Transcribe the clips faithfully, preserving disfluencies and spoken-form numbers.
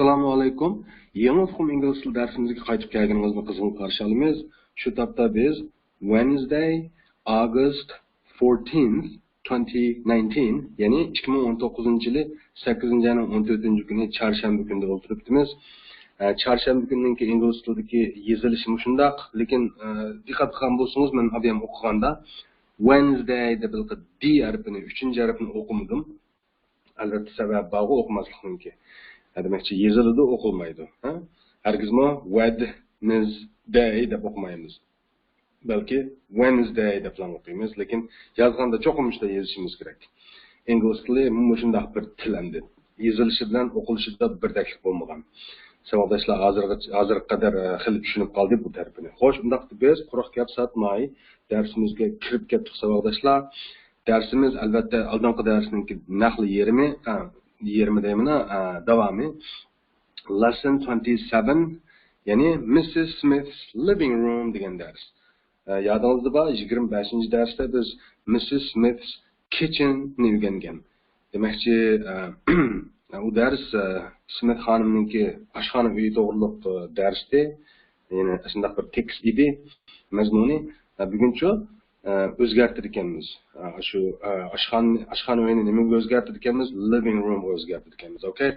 ئەسسالامۇ ئەلەيكۇم. يېڭى ئۇقۇم ئىنگلىز تىلى دەرسىمىزگە قايتىپ كەلگىنىڭىزنى قىزغىن قارشى ئالىمىز. شۇ تاپتا بىز Wednesday, August fourteenth, twenty nineteen، يەنى ئىككى مىڭ ئون توققۇزىنچى يىلى سەككىزىنچى ئاينىڭ ئون تۆتىنچى كۈنى چارشەنبە كۈنىدە ئولتۇرۇپتىمىز. ئە، چارشەنبە كۈنىنىڭكى ئىنگلىز تىلىدىكى يېزىلىشى مۇشۇنداق، لېكىن، ئە، دىققەت قىلغان بولسىڭىز، مەن ئابىيام ئوقۇغاندا Wednesday دەپ ھېلىقى D ھەرپىنى، ئۈچىنچى ھەرپنى ئوقۇمىدىم. ئەلۋەتتە، سەۋەب بارغۇ ئوقۇماسلىقنىڭكى. ھە، دېمەكچى، يېزىلىدۇ، ئوقۇلمايدۇ. ھە؟ ھەرگىزمۇ Wednesday دەپ ئوقۇمايمىز. بەلكى Wednesday دەپلا ئوقۇيمىز، لېكىن يازغاندا چوقۇم شۇنداق يېزىشىمىز كېرەك. ئىنگلىز تىلى مۇشۇنداق بىر تىل ئەمدى. يېزىلىشى بىلەن ئوقۇلۇشىدا بىردەكلىك بولمىغان. ساۋاقداشلار ھازىرغىچە، ھازىرغا قەدەر، ئە، خېلى چۈشىنىپ قالدى بۇ تەرىپىنى. خوش، ئۇنداقتا بىز قۇرۇق گەپ ساتماي دەرسىمىزگە كىرىپ كەتتۇق، ساۋاقداشلار. دەرسىمىز، ئەلۋەتتە، ئالدىنقى دەرسنىڭكى نەقلى يېرىمى، ئە، يېرىمى دەيمىنا، ئە، داۋامى. Lesson twenty seven، يەنى مىسسىس سمىثس لىۋىڭ روم دېگەن دەرس. ئە، يادىڭىزدا بار، يىگىرمە بەشىنچى دەرستە بىز مىسسىس سمىثس كىچىننى ئۆگەنگەن. دېمەكچى، ئە، ئۇ دەرس، ئە، سمىث خانىمنىڭكى ئاشخانا ئۆيى توغرۇلۇق، ئە، دەرستى. يەنى شۇنداق بىر تېكىست ئىدى، مەزمۇنى. ئە، بۈگۈنچۇ، ئە، ئۆزگەرتىدىكەنمىز. ئە، شۇ، ئە، ئاشخانا، ئاشخانا ئۆيىنى نېمىگە ئۆزگەرتىدىكەنمىز؟ لىۋىڭ رومغا ئۆزگەرتىدىكەنمىز. ئوكەي.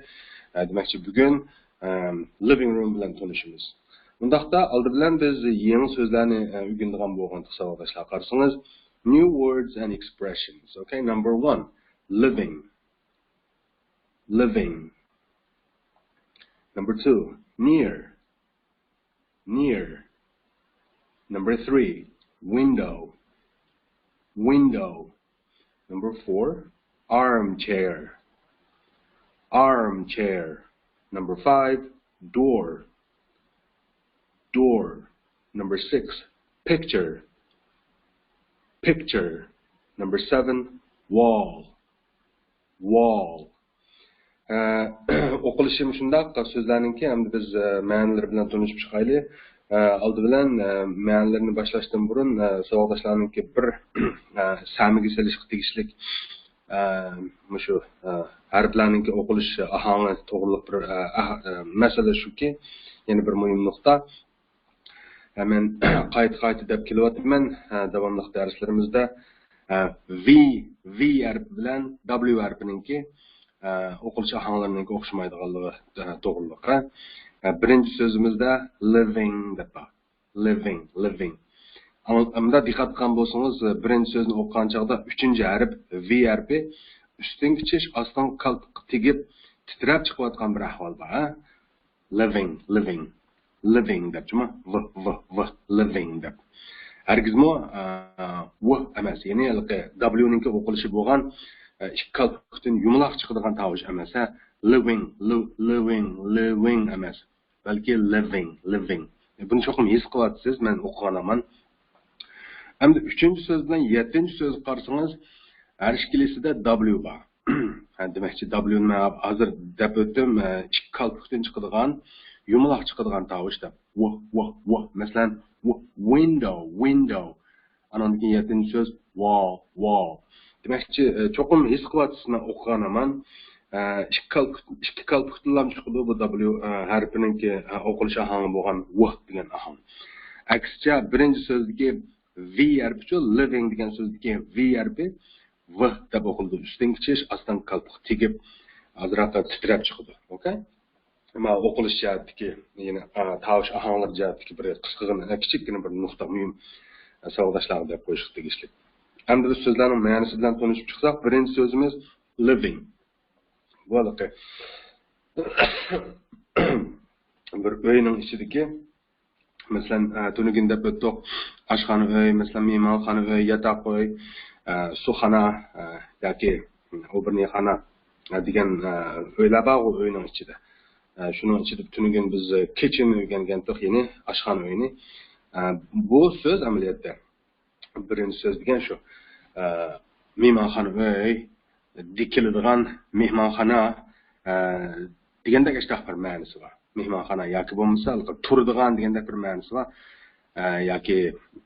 ئە، دېمەكچى، بۈگۈن، ئە، لىۋىڭ روم بىلەن تونۇشىمىز. ئۇنداقتا ئالدى بىلەن بىز يېڭى سۆزلەرنى، ئە، ئۆگىنىدىغان بولغان ساۋاقداشلار قارىسىڭىز، new words and expressions. Okay, number one, living. Living. Number two, near. Near. Number three, window. Window. Number four, armchair. Armchair. Number five, door. Door. Number six, picture. Picture. Number seven, wall. Wall. ئە، ئوقۇلۇشى مۇشۇنداق سۆزلەرنىڭكى، ئەمدى بىز، ئە، مەنىلىرى بىلەن تونۇشۇپ چىقايلى. ئە، ئالدى بىلەن، ئە، مەنىلىرىنى باشلاشتىن بۇرۇن، ئە، ساۋاقداشلارنىڭكى بىر، ئە، سەمىگە سېلىشقا تېگىشلىك، ئە، مۇشۇ، ئە، ھەرپلەرنىڭكى ئوقۇلۇش ئاھاڭى توغرۇلۇق بىر، ئە، ئاھ-، ئە، مەسىلە شۇكى، يەنە بىر مۇھىم نۇقتا. ھە، مەن قايتا-قايتا دەپ كېلىۋاتىمەن، ھە، داۋاملىق دەرسلىرىمىزدە، ھە، V، V ھەرپى بىلەن W ھەرپىنىڭكى، ھە، ئوقۇلۇش ئاھاڭلىرىنىڭكى ئوخشىمايدىغانلىقى، ھە، توغرۇلۇق. ھە، بىرىنچى سۆزىمىزدە living دەپ بار. Living، living. ئاڭ-، ئەمدى دىققەت قىلغان بولسىڭىز، بىرىنچى سۆزنى ئوقۇغان چاغدا ئۈچىنچى ھەرپ، V ھەرپى ئۈستۈنكى چىش ئاستىنقى كالپۇكقا تېگىپ، تىترەپ چىقىۋاتقان بىر ئەھۋال بار، ھە؟ Living، living، living دەپ جۇمۇ، v، v، v، living دەپ. ھەرگىزمۇ، ئە، v ئەمەس، يەنى ھېلىقى W نىڭكى ئوقۇلۇشى بولغان، ئە، ئىككى كالپۇكتىن يۇمىلاق چىقىدىغان تاۋۇش ئەمەس، ھە؟ Living، li-، living، living ئەمەس، بەلكى living، living. بۇنى چوقۇم ھېس قىلىۋاتىسىز، مەن ئوقۇغان ھامان. ئەمدى ئۈچىنچى سۆز بىلەن يەتتىنچى سۆزگە قارىسىڭىز، ھەر ئىككىلىسىدە W بار. ھە، دېمەكچى، W نى مەن ھازىر دەپ ئۆتتۈم، ئە، ئىككى كالپۇكتىن چىقىدىغان، يۇمىلاق چىقىدىغان تاۋۇش دەپ. ۋ، ۋ، ۋ. مەسىلەن، ۋ، window، window. ئانىڭدىن كېيىن يەتتىنچى سۆز، wall، wall. دېمەكچى، ئە، چوقۇم ھېس قىلىۋاتىسىز، مەن ئوقۇغان ھامان. ئە، ئىككى كالپۇك، ئىككى كالپۇكتىنلام چىقىدۇ بۇ W، ئە، ھەرپىنىڭكى، ئە، ئوقۇلۇش ئاھاڭى بولغان ۋ دېگەن ئاھاڭ. ئەكسىچە، بىرىنچى سۆزدىكى V ھەرپىچۇ، living دېگەن سۆزدىكى V ھەرپى ۋ دەپ ئوقۇلىدۇ. ئۈستۈنكى چىش ئاستىنقى كالپۇق تېگىپ، ئازراق تىترەپ چىقىدۇ. ئوكەي؟ ئەمما ئوقۇلۇش جەھەتتىكى، يەنى، ئا، تاۋۇش ئاھاڭلىرى جەھەتتىكى بىر قىسقىغىنا، كىچىككىنە بىر نۇقتا مۇھىم، ئە، ساۋاقداشلارغا دەپ قويۇشقا تېگىشلىك. ئەمدى بىز سۆزلەرنىڭ مەنىسى بىلەن تونۇشۇپ چىقساق، بىرىنچى سۆزىمىز living. بۇ ھېلىقى بىر ئۆينىڭ ئىچىدىكى مەسىلەن، ئە، تۈنۈگۈن دەپ ئۆتتۇق. ئاشخانا ئۆي، مەسىلەن، مېھمانخانا ئۆي، ياتاق ئۆي، ئە، سۇخانا، ئە، ياكى ئوبورنىخانا، ئە، دېگەن، ئە، ئۆيلەر بارغۇ ئۆينىڭ ئىچىدە. ئە، شۇنىڭ ئىچىدە تۈنۈگۈن بىز، ئە، كىچىن ئۆگەنگەنتۇق، يەنى ئاشخانا ئۆينى. ئە، بۇ سۆز ئەمەلىيەتتە بىرىنچى سۆز دېگەن شۇ، ئە، مېھمانخانا ئۆي، دېگىلىدىغان مېھمانخانا، ئە، دېگەندەك ئاشۇنداق بىر مەنىسى بار. مېھمانخانا ياكى بولمىسا تۇرىدىغان دېگەندەك بىر مەنىسى بار. ئە، ياكى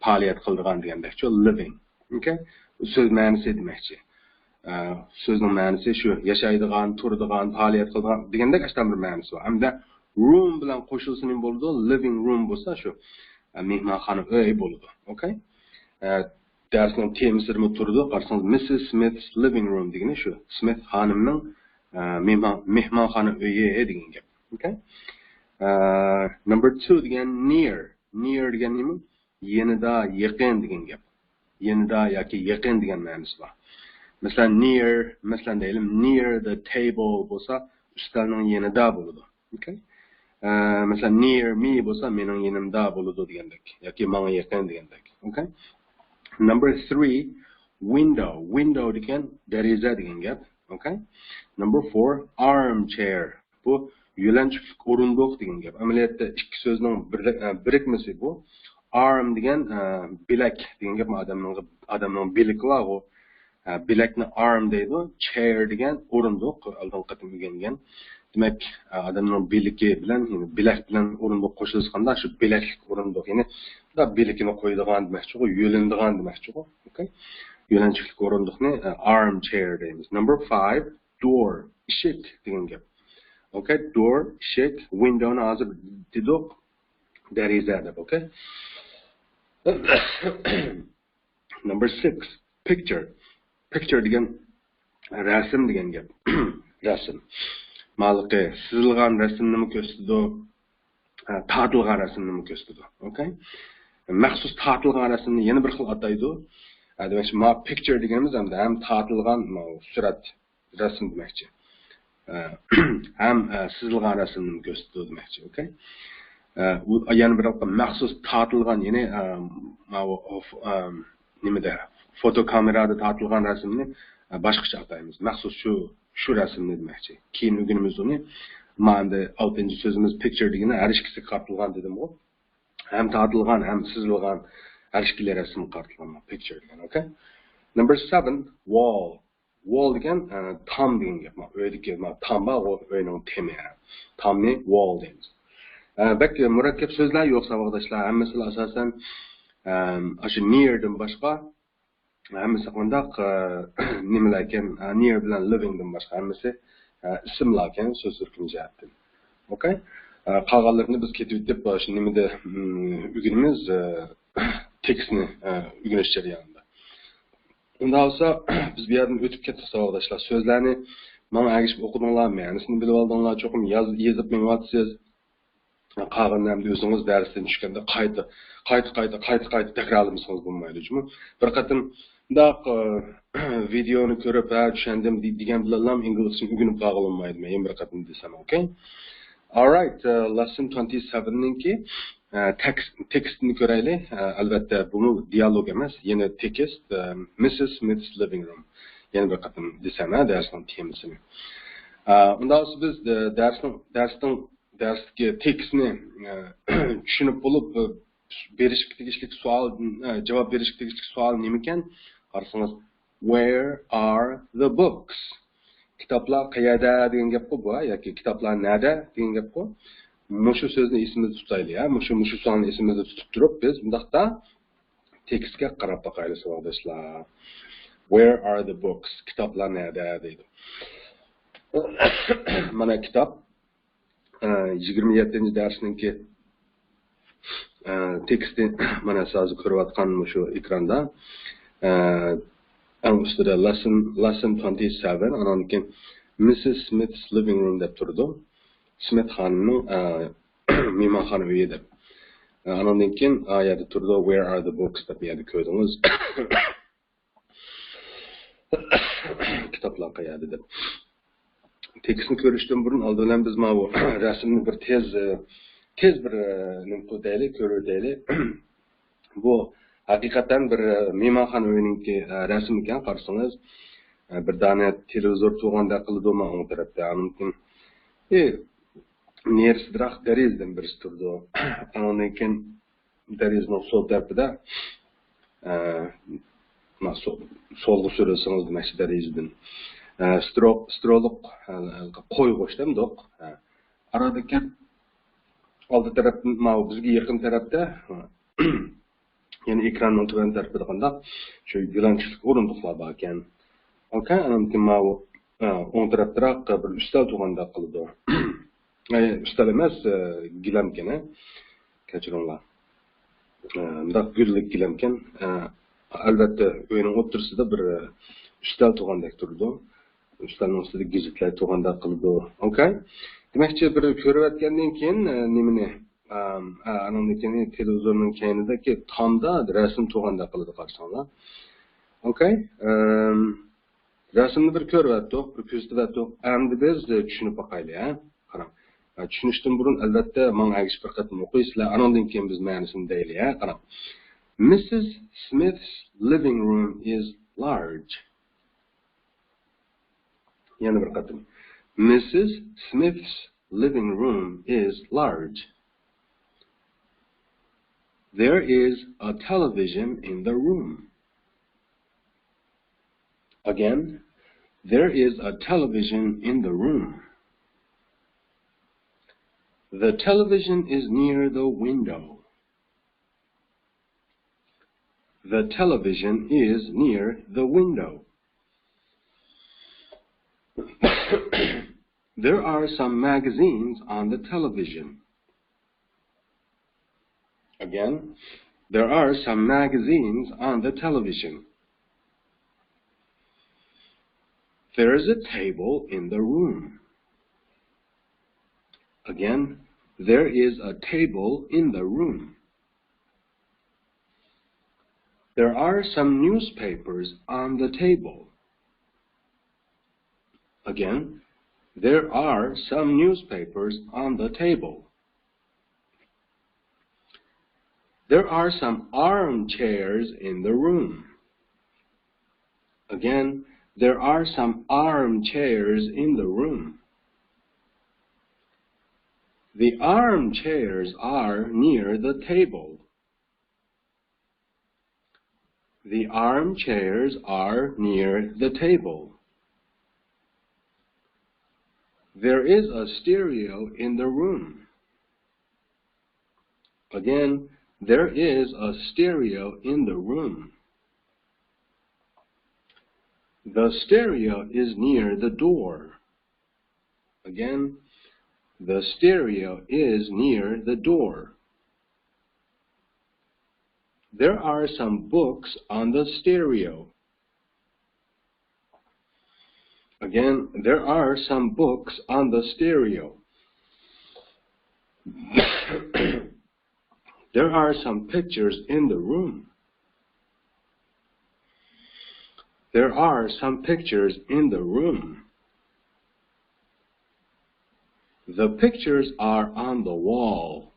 پائالىيەت قىلىدىغان دېگەندەكچۇ، living. ئوكەي؟ سۆز مەنىسى دېمەكچى. ئە، سۆزنىڭ مەنىسى شۇ، ياشايدىغان، تۇرىدىغان، پائالىيەت قىلىدىغان دېگەندەك ئاشۇنداق بىر مەنىسى بار. ھەمدە room بىلەن قوشۇلسا نېمە بولىدۇ؟ Living room بولسا شۇ، ئە، مېھمانخانا ئۆي بولىدۇ. ئوكەي؟ ئە، دەرسنىڭ تېمىسىدىمۇ تۇرىدۇ. قارىسىڭىز، Missus Smith's living room دېگىنى شۇ. سمىت خانىمنىڭ، ئە، مېھمان-، مېھمانخانا ئۆيى دېگەن گەپ. ئوكەي؟ ئە، number two دېگەن near. Near دېگەن نېمە؟ يېنىدا، يېقىن دېگەن گەپ. يېنىدا ياكى يېقىن دېگەن مەنىسى بار. مەسىلەن، near، مەسىلەن دەيلى، near the table بولسا، ئۈستەلنىڭ يېنىدا بولىدۇ. ئوكەي؟ ئە، مەسىلەن، near me بولسا، مېنىڭ يېنىمدا بولىدۇ دېگەندەك. ياكى ماڭا يېقىن دېگەندەك. ئوكەي؟ Number three، window. Window دېگەن دېرىزە دېگەن گەپ. ئوكەي؟ Number four، armchair. بۇ يۆلەنچۈكلۈك ئورۇندۇق دېگەن گەپ. ئەمەلىيەتتە ئىككى سۆزنىڭ بىرلە-، ئە، بىرىكمىسى بۇ. Arm دېگەن، ئە، بىلەك دېگەن گەپ. ئادەمنىڭ، ئادەمنىڭ بىلىكى بارغۇ. ئە، بىلەكنى arm دەيدۇ. Chair دېگەن ئورۇندۇق. ئالدىنقى قېتىم ئۆگەنگەن. دېمەك، ئە، ئادەمنىڭ بىلىكى بىلەن، يەنى بىلەك بىلەن ئورۇندۇق قوشۇلۇشقاندا شۇ بىلەكلىك ئورۇندۇق. يەنى بىلىكىنى قويىدىغان دېمەكچىغۇ، يۆلىنىدىغان دېمەكچىغۇ. ئوكەي؟ يۆلەنچۈكلۈك ئورۇندۇقنى، ئە، armchair دەيمىز. Number five، door، ئىشىك دېگەن گەپ. ئوكەي، door، ئىشىك، window نى ھازىر دېدۇق، دېرىزە دەپ، ئوكەي. Number six، picture. Picture دېگەن رەسىم دېگەن گەپ. رەسىم. مالىقى سىزىلغان رەسىمنىمۇ كۆرسىتىدۇ، ئە، تارتىلغان رەسىمنىمۇ كۆرسىتىدۇ. ئوكەي؟ مەخسۇس تارتىلغان رەسىمنى يەنە بىر خىل ئاتايدۇ. ئە، دېمەكچى، ما picture دېگىنىمىز ھەمدە ھەم تارتىلغان، ما سۈرەت، رەسىم دېمەكچى. ئە، ھەم، ئە، سىزىلغان رەسىمنىمۇ كۆرسىتىدۇ دېمەكچى. ئوكەي؟ ئە، ئۇ يەنە بىر مەخسۇس تارتىلغان، يەنى، ئە، ماۋۇ، ئە، نېمىدە، فوتو كامېرادا تارتىلغان رەسىمنى، ئە، باشقىچە ئاتايمىز. مەخسۇس شۇ، شۇ رەسىمنى دېمەكچى. كېيىن ئۆگىنىمىز ئۇنى. ما ئەمدى ئالتىنچى سۆزىمىز picture دېگىنى ھەر ئىككىسىگە قارىتىلغان دېدىمغۇ. ھەم تارتىلغان، ھەم سىزىلغان، ھەر ئىككىلى رەسىمگە قارىتىلغان picture دېگەن، ئوكەي. Number seven، wall. Wall دېگەن، ئە، تام دېگەن گەپ. ما ئۆيدىكى، ما تام بارغۇ، ئۆينىڭ تېمى. تامنى wall دەيمىز. ئە، بەك مۇرەككەپ سۆزلەر يوق، ساۋاقداشلار. ھەممىسىلا ئاساسەن، ئەم، ئاشۇ near دىن باشقا ھەممىسى قانداق، ئە، نېمىلەركەن، ئە، near بىلەن living دىن باشقا ھەممىسى، ئە، ئىسىملاركەن سۆز تۈركۈم جەھەتتىن. ئوكەي؟ ئە، قالغانلىرىنى بىز كېتىۋېتىپ، ئاشۇ نېمىدە، م، ئۆگىنىمىز، ئە، تېكىستنى، ئە، ئۆگىنىش جەريانىدا. ئۇنداق بولسا، بىز بۇ يەردىن ئۆتۈپ كەتتۇق، ساۋاقداشلار. سۆزلەرنى ماڭا ئەگىشىپ ئوقۇدۇڭلار، مەنىسىنى بىلىۋالدىڭلار، چوقۇم ياز-، يېزىپ مېڭىۋاتىسىز. قالغىنىنى ئەمدى ئۆزىڭىز دەرستىن چۈشكەندە قايتا، قايتا، قايتا، قايتا، قايتا تەكرارلىمىسىڭىز بولمايدۇ جۇمۇ. بىر قېتىم مۇنداق، ئە، ۋىدېئونى كۆرۈپ، ھە، چۈشەندىم دې-، دېگەن بىلەنلا ئىنگلىزچىنى ئۆگىنىپ قالغىلى بولمايدۇ، مەن يەنە بىر قېتىم دېسەم، ئوكەي؟ Alright، ئە، lesson twenty seven نىڭكى، ئە، تېكىست، تېكىستىنى كۆرەيلى. ئە، ئەلۋەتتە، بۇمۇ دىيالوگ ئەمەس، يەنە تېكىست، ئە، Missus Smith's living room. يەنە بىر قېتىم دېسەم، ھە، دەرسنىڭ تېمىسىنى. ئە، ئۇنداق بولسا بىز، ئە، دەرسنىڭ، دەرسنىڭ دەرستىكى تېكىستنى، ئە، چۈشىنىپ بولۇپ، ئە، بېرىشكە تېگىشلىك سوئال، ئە، جاۋاب بېرىشكە تېگىشلىك سوئال نېمىكەن؟ قارىسىڭىز، Where are the books؟ كىتابلار قەيەردە دېگەن گەپقۇ بۇ، ياكى كىتابلار نەدە دېگەن گەپقۇ. مۇشۇ سۆزنى ئېسىمىزدە تۇتايلى، ھە؟ مۇشۇ، مۇشۇ سوئالنى ئېسىمىزدە تۇتۇپ تۇرۇپ، بىز مۇنداقتا تېكىستكە قاراپ باقايلى، ساۋاقداشلار. Where are the books؟ كىتابلار نەدە دەيدۇ. مانا كىتاب، ئە، يىگىرمە يەتتىنچى دەرسنىڭكى، ئە، تېكىستى مانا سىز ھازىر كۆرۈۋاتقان مۇشۇ ئېكراندا. ئە، ئەڭ ئۈستىدە lesson، lesson twenty seven، ئانان كېيىن Missus Smith's living room دەپ تۇرىدۇ. سمىت خانىمنىڭ، ئە، مېھمانخانا ئۆيى دەپ. ئە، ئاناندىن كېيىن ئا يەردە تۇرىدۇ، Where are the books دەپ يەردە كۆردىڭىز. كىتابلار قەيەردە دەپ. تېكىستنى كۆرۈشتىن بۇرۇن ئالدى بىلەن بىز ماۋۇ رەسىمنى بىر تېز، تېز بىر، نېمە قىلىپ دەيلى، كۆرۈۋېتەيلى. بۇ ھەقىقەتەن بىر مېھمانخانا ئۆيىنىڭكى رەسىمى ئىكەن، قارىسىڭىز. بىر دانە تېلېۋىزور تۇرغاندەك قىلىدۇ مانا ئوڭ تەرەپتە. ئاندىن كېيىن، ئى، نېرىسىدىراق دېرىزىدىن بىرسى تۇرىدۇ. ئاندىن كېيىن دېرىزىنىڭ سول تەرىپىدە، ئە، ما-، سو-، سولغا سۈرۈلسىڭىز دېمەكچى دېرىزىدىن. ئە، سترو-، سترولۇق، ئە، قويغۇچ دەمدۇق. ئە، ئارىدىكى ئالدى تەرەپتىن ماۋۇ بىزگە يېقىن تەرەپتە، يەنى ئېكراننىڭ تۆۋەن تەرىپىدە قانداق شۇ يۆلەنچۈكلۈك ئورۇندۇقلار باركەن. ئوكەي، ئاندىن كېيىن ماۋۇ، ئە، ئوڭ تەرەپتىراق بىر ئۈستەل تۇرغاندەك قىلىدۇ. ئە، ئۈستەل ئەمەس، ئە، گىلەمكەن، ئە. كەچۈرۈڭلار. ئە، مۇنداق گۈللۈك گىلەمكەن. ئە، ئەلۋەتتە، ئۆينىڭ ئوتتۇرىسىدا بىر، ئە، ئۈستەل تۇرغاندەك تۇرىدۇ. ئۈستەلنىڭ ئۈستىدە گېزىتلەر تۇرغاندەك قىلىدۇ. ئوكەي؟ دېمەكچى، بىر كۆرۈۋەتكەندىن كېيىن، ئە، نېمىنى؟ ئەم، ئە، ئانىڭدىن كېيىن تېلېۋىزورنىڭ كەينىدىكى تامدا رەسىم تۇرغاندەك قىلىدۇ، قارىساڭلار. ئوكەي؟ ئەم، رەسىمنى بىر كۆرۈۋەتتۇق، بىر كۆزىتىۋەتتۇق. ئەمدى بىز، ئە، چۈشىنىپ باقايلى، ھە؟ قاراڭ. ئە، چۈشىنىشتىن بۇرۇن، ئەلۋەتتە، ماڭا ئەگىشىپ بىر قېتىم ئوقۇيسىلەر. ئانىڭدىن كېيىن بىز مەنىسىنى دەيلى، ھە؟ قاراڭ. Missus Smith's living room is large. يەنە بىر قېتىم. Missus Smith's living room is large. There is a television in the room. Again, there is a television in the room. The television is near the window. The television is near the window. There are some magazines on the television. Again, there are some magazines on the television. There is a table in the room. Again, there is a table in the room. There are some newspapers on the table. Again, there are some newspapers on the table. There are some armchairs in the room. Again, there are some armchairs in the room. The armchairs are near the table. The armchairs are near the table. There is a stereo in the room. Again, there is a stereo in the room. The stereo is near the door. Again, the stereo is near the door. There are some books on the stereo. Again, there are some books on the stereo. There are some pictures in the room. There are some pictures in the room. The pictures are on the wall.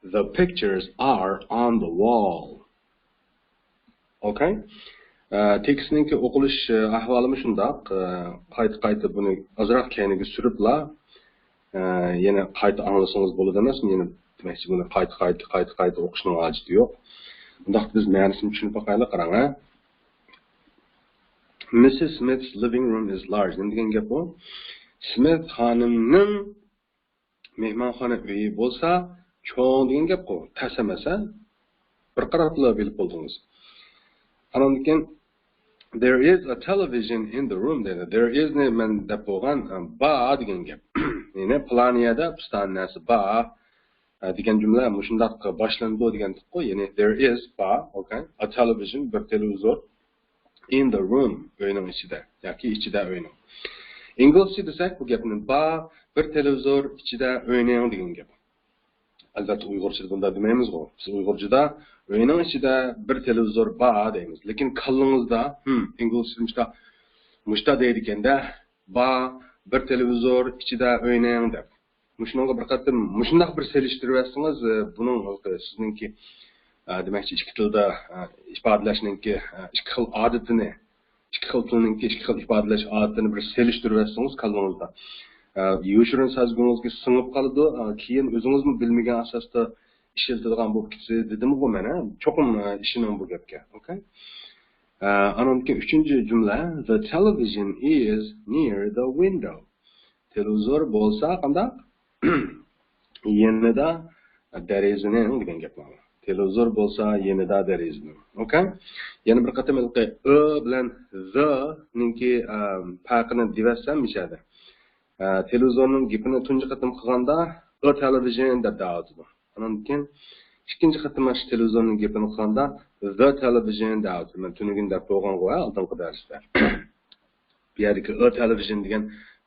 The pictures are on the wall. ئوكەي. ئە، تېكىستنىڭكى ئوقۇلۇش، ئە، ئەھۋالىمۇ شۇنداق. ئە، قايتا-قايتا بۇنى ئازراق كەينىگە سۈرۈپلا، ئە، يەنە قايتا ئاڭلىسىڭىز بولىدۇ ئەمەسمۇ؟ يەنە دېمەكچى، بۇنى قايتا-قايتا، قايتا-قايتا ئوقۇشنىڭ ھاجىتى يوق. بۇنداقتا بىز مەنىسىنى چۈشىنىپ باقايلى، قاراڭ، ھە. Missus Smith's living room is large. نېمە دېگەن گەپ بۇ؟ سمىت خانىمنىڭ مېھمانخانا ئۆيى بولسا چوڭ دېگەن گەپقۇ، تەس ئەمەس، ھە؟ بىر قاراپلا بىلىپ بولدىڭىز. ئاناندىن كېيىن، there is a television in the room دېدى. There is نى مەن دەپ بولغان، ئە، بار دېگەن گەپ. يەنى پىلان يەردە پىستان نەرسە بار، ئە، دېگەن جۈملە مۇشۇنداق باشلىنىدۇ دېگەنتۇققۇ. يەنى there is بار، ئوكەي. A television بىر تېلېۋىزور. In the room، ئۆينىڭ ئىچىدە ياكى ئىچىدە ئۆينىڭ. ئىنگلىزچە دېسەك، بۇ گەپنى بار، بىر تېلېۋىزور ئىچىدە ئۆينىڭ دېگەن گەپ. ئەلۋەتتە، ئۇيغۇرچىدا بۇنداق دېمەيمىزغۇ. بىز ئۇيغۇرچىدا ئۆينىڭ ئىچىدە بىر تېلېۋىزور بار دەيمىز. لېكىن كاللىڭىزدا، ھىم، ئىنگلىزچىدا مۇشتا، مۇشتا دەيدىكەندە، بار، بىر تېلېۋىزور ئىچىدە ئۆينىڭ دەپ. مۇشۇنىڭغا بىر قېتىم مۇشۇنداق بىر سېلىشتۇرۇۋەتسىڭىز، ئە، بۇنىڭ سىزنىڭكى، ئە، دېمەكچى، ئىككى تىلدا، ئە، ئىپادىلەشنىڭكى، ئە، ئىككى خىل ئادىتىنى، ئىككى خىل تىلنىڭكى ئىككى خىل ئىپادىلەش ئادىتىنى بىر سېلىشتۇرۇۋەتسىڭىز كاللىڭىزدا، ئە، يوشۇرۇن سەزگۈڭىزگە سىڭىپ قالىدۇ. ئە، كېيىن ئۆزىڭىزمۇ بىلمىگەن ئاساستا ئىشلىتىدىغان بولۇپ كېتىسىز دېدىمغۇ مەن، ھە؟ چوقۇم، ئە، ئىشىنىڭ بۇ گەپكە. ئوكەي؟ ئە، ئانىڭدىن كېيىن ئۈچىنچى جۈملە، the television is near the window. تېلېۋىزور بولسا قانداق؟ يېنىدا دېرىزىنىڭ دېگەن گەپ مانا. تېلېۋىزور بولسا يېنىدا، there is نىڭ. ئوكەي؟ يەنە بىر قېتىم ھېلىقى ئۆ بىلەن the نىڭكى، ئە، پەرقىنى دېۋەتسەم مىشەدە. ئە، تېلېۋىزورنىڭ گېپىنى تۇنجى قېتىم قىلغاندا ئۆ تېلېۋىژن دەپ دەۋاتىدۇ. ئاندىن كېيىن ئىككىنچى قېتىم مانا شۇ تېلېۋىزورنىڭ گېپىنى قىلغاندا the تېلېۋىژن دەۋاتىدۇ. مەن تۈنۈگۈن دەپ بولغانغۇ ئالدىنقى دەرستە. بۇ يەردىكى ئۆ تېلېۋىژن دېگەن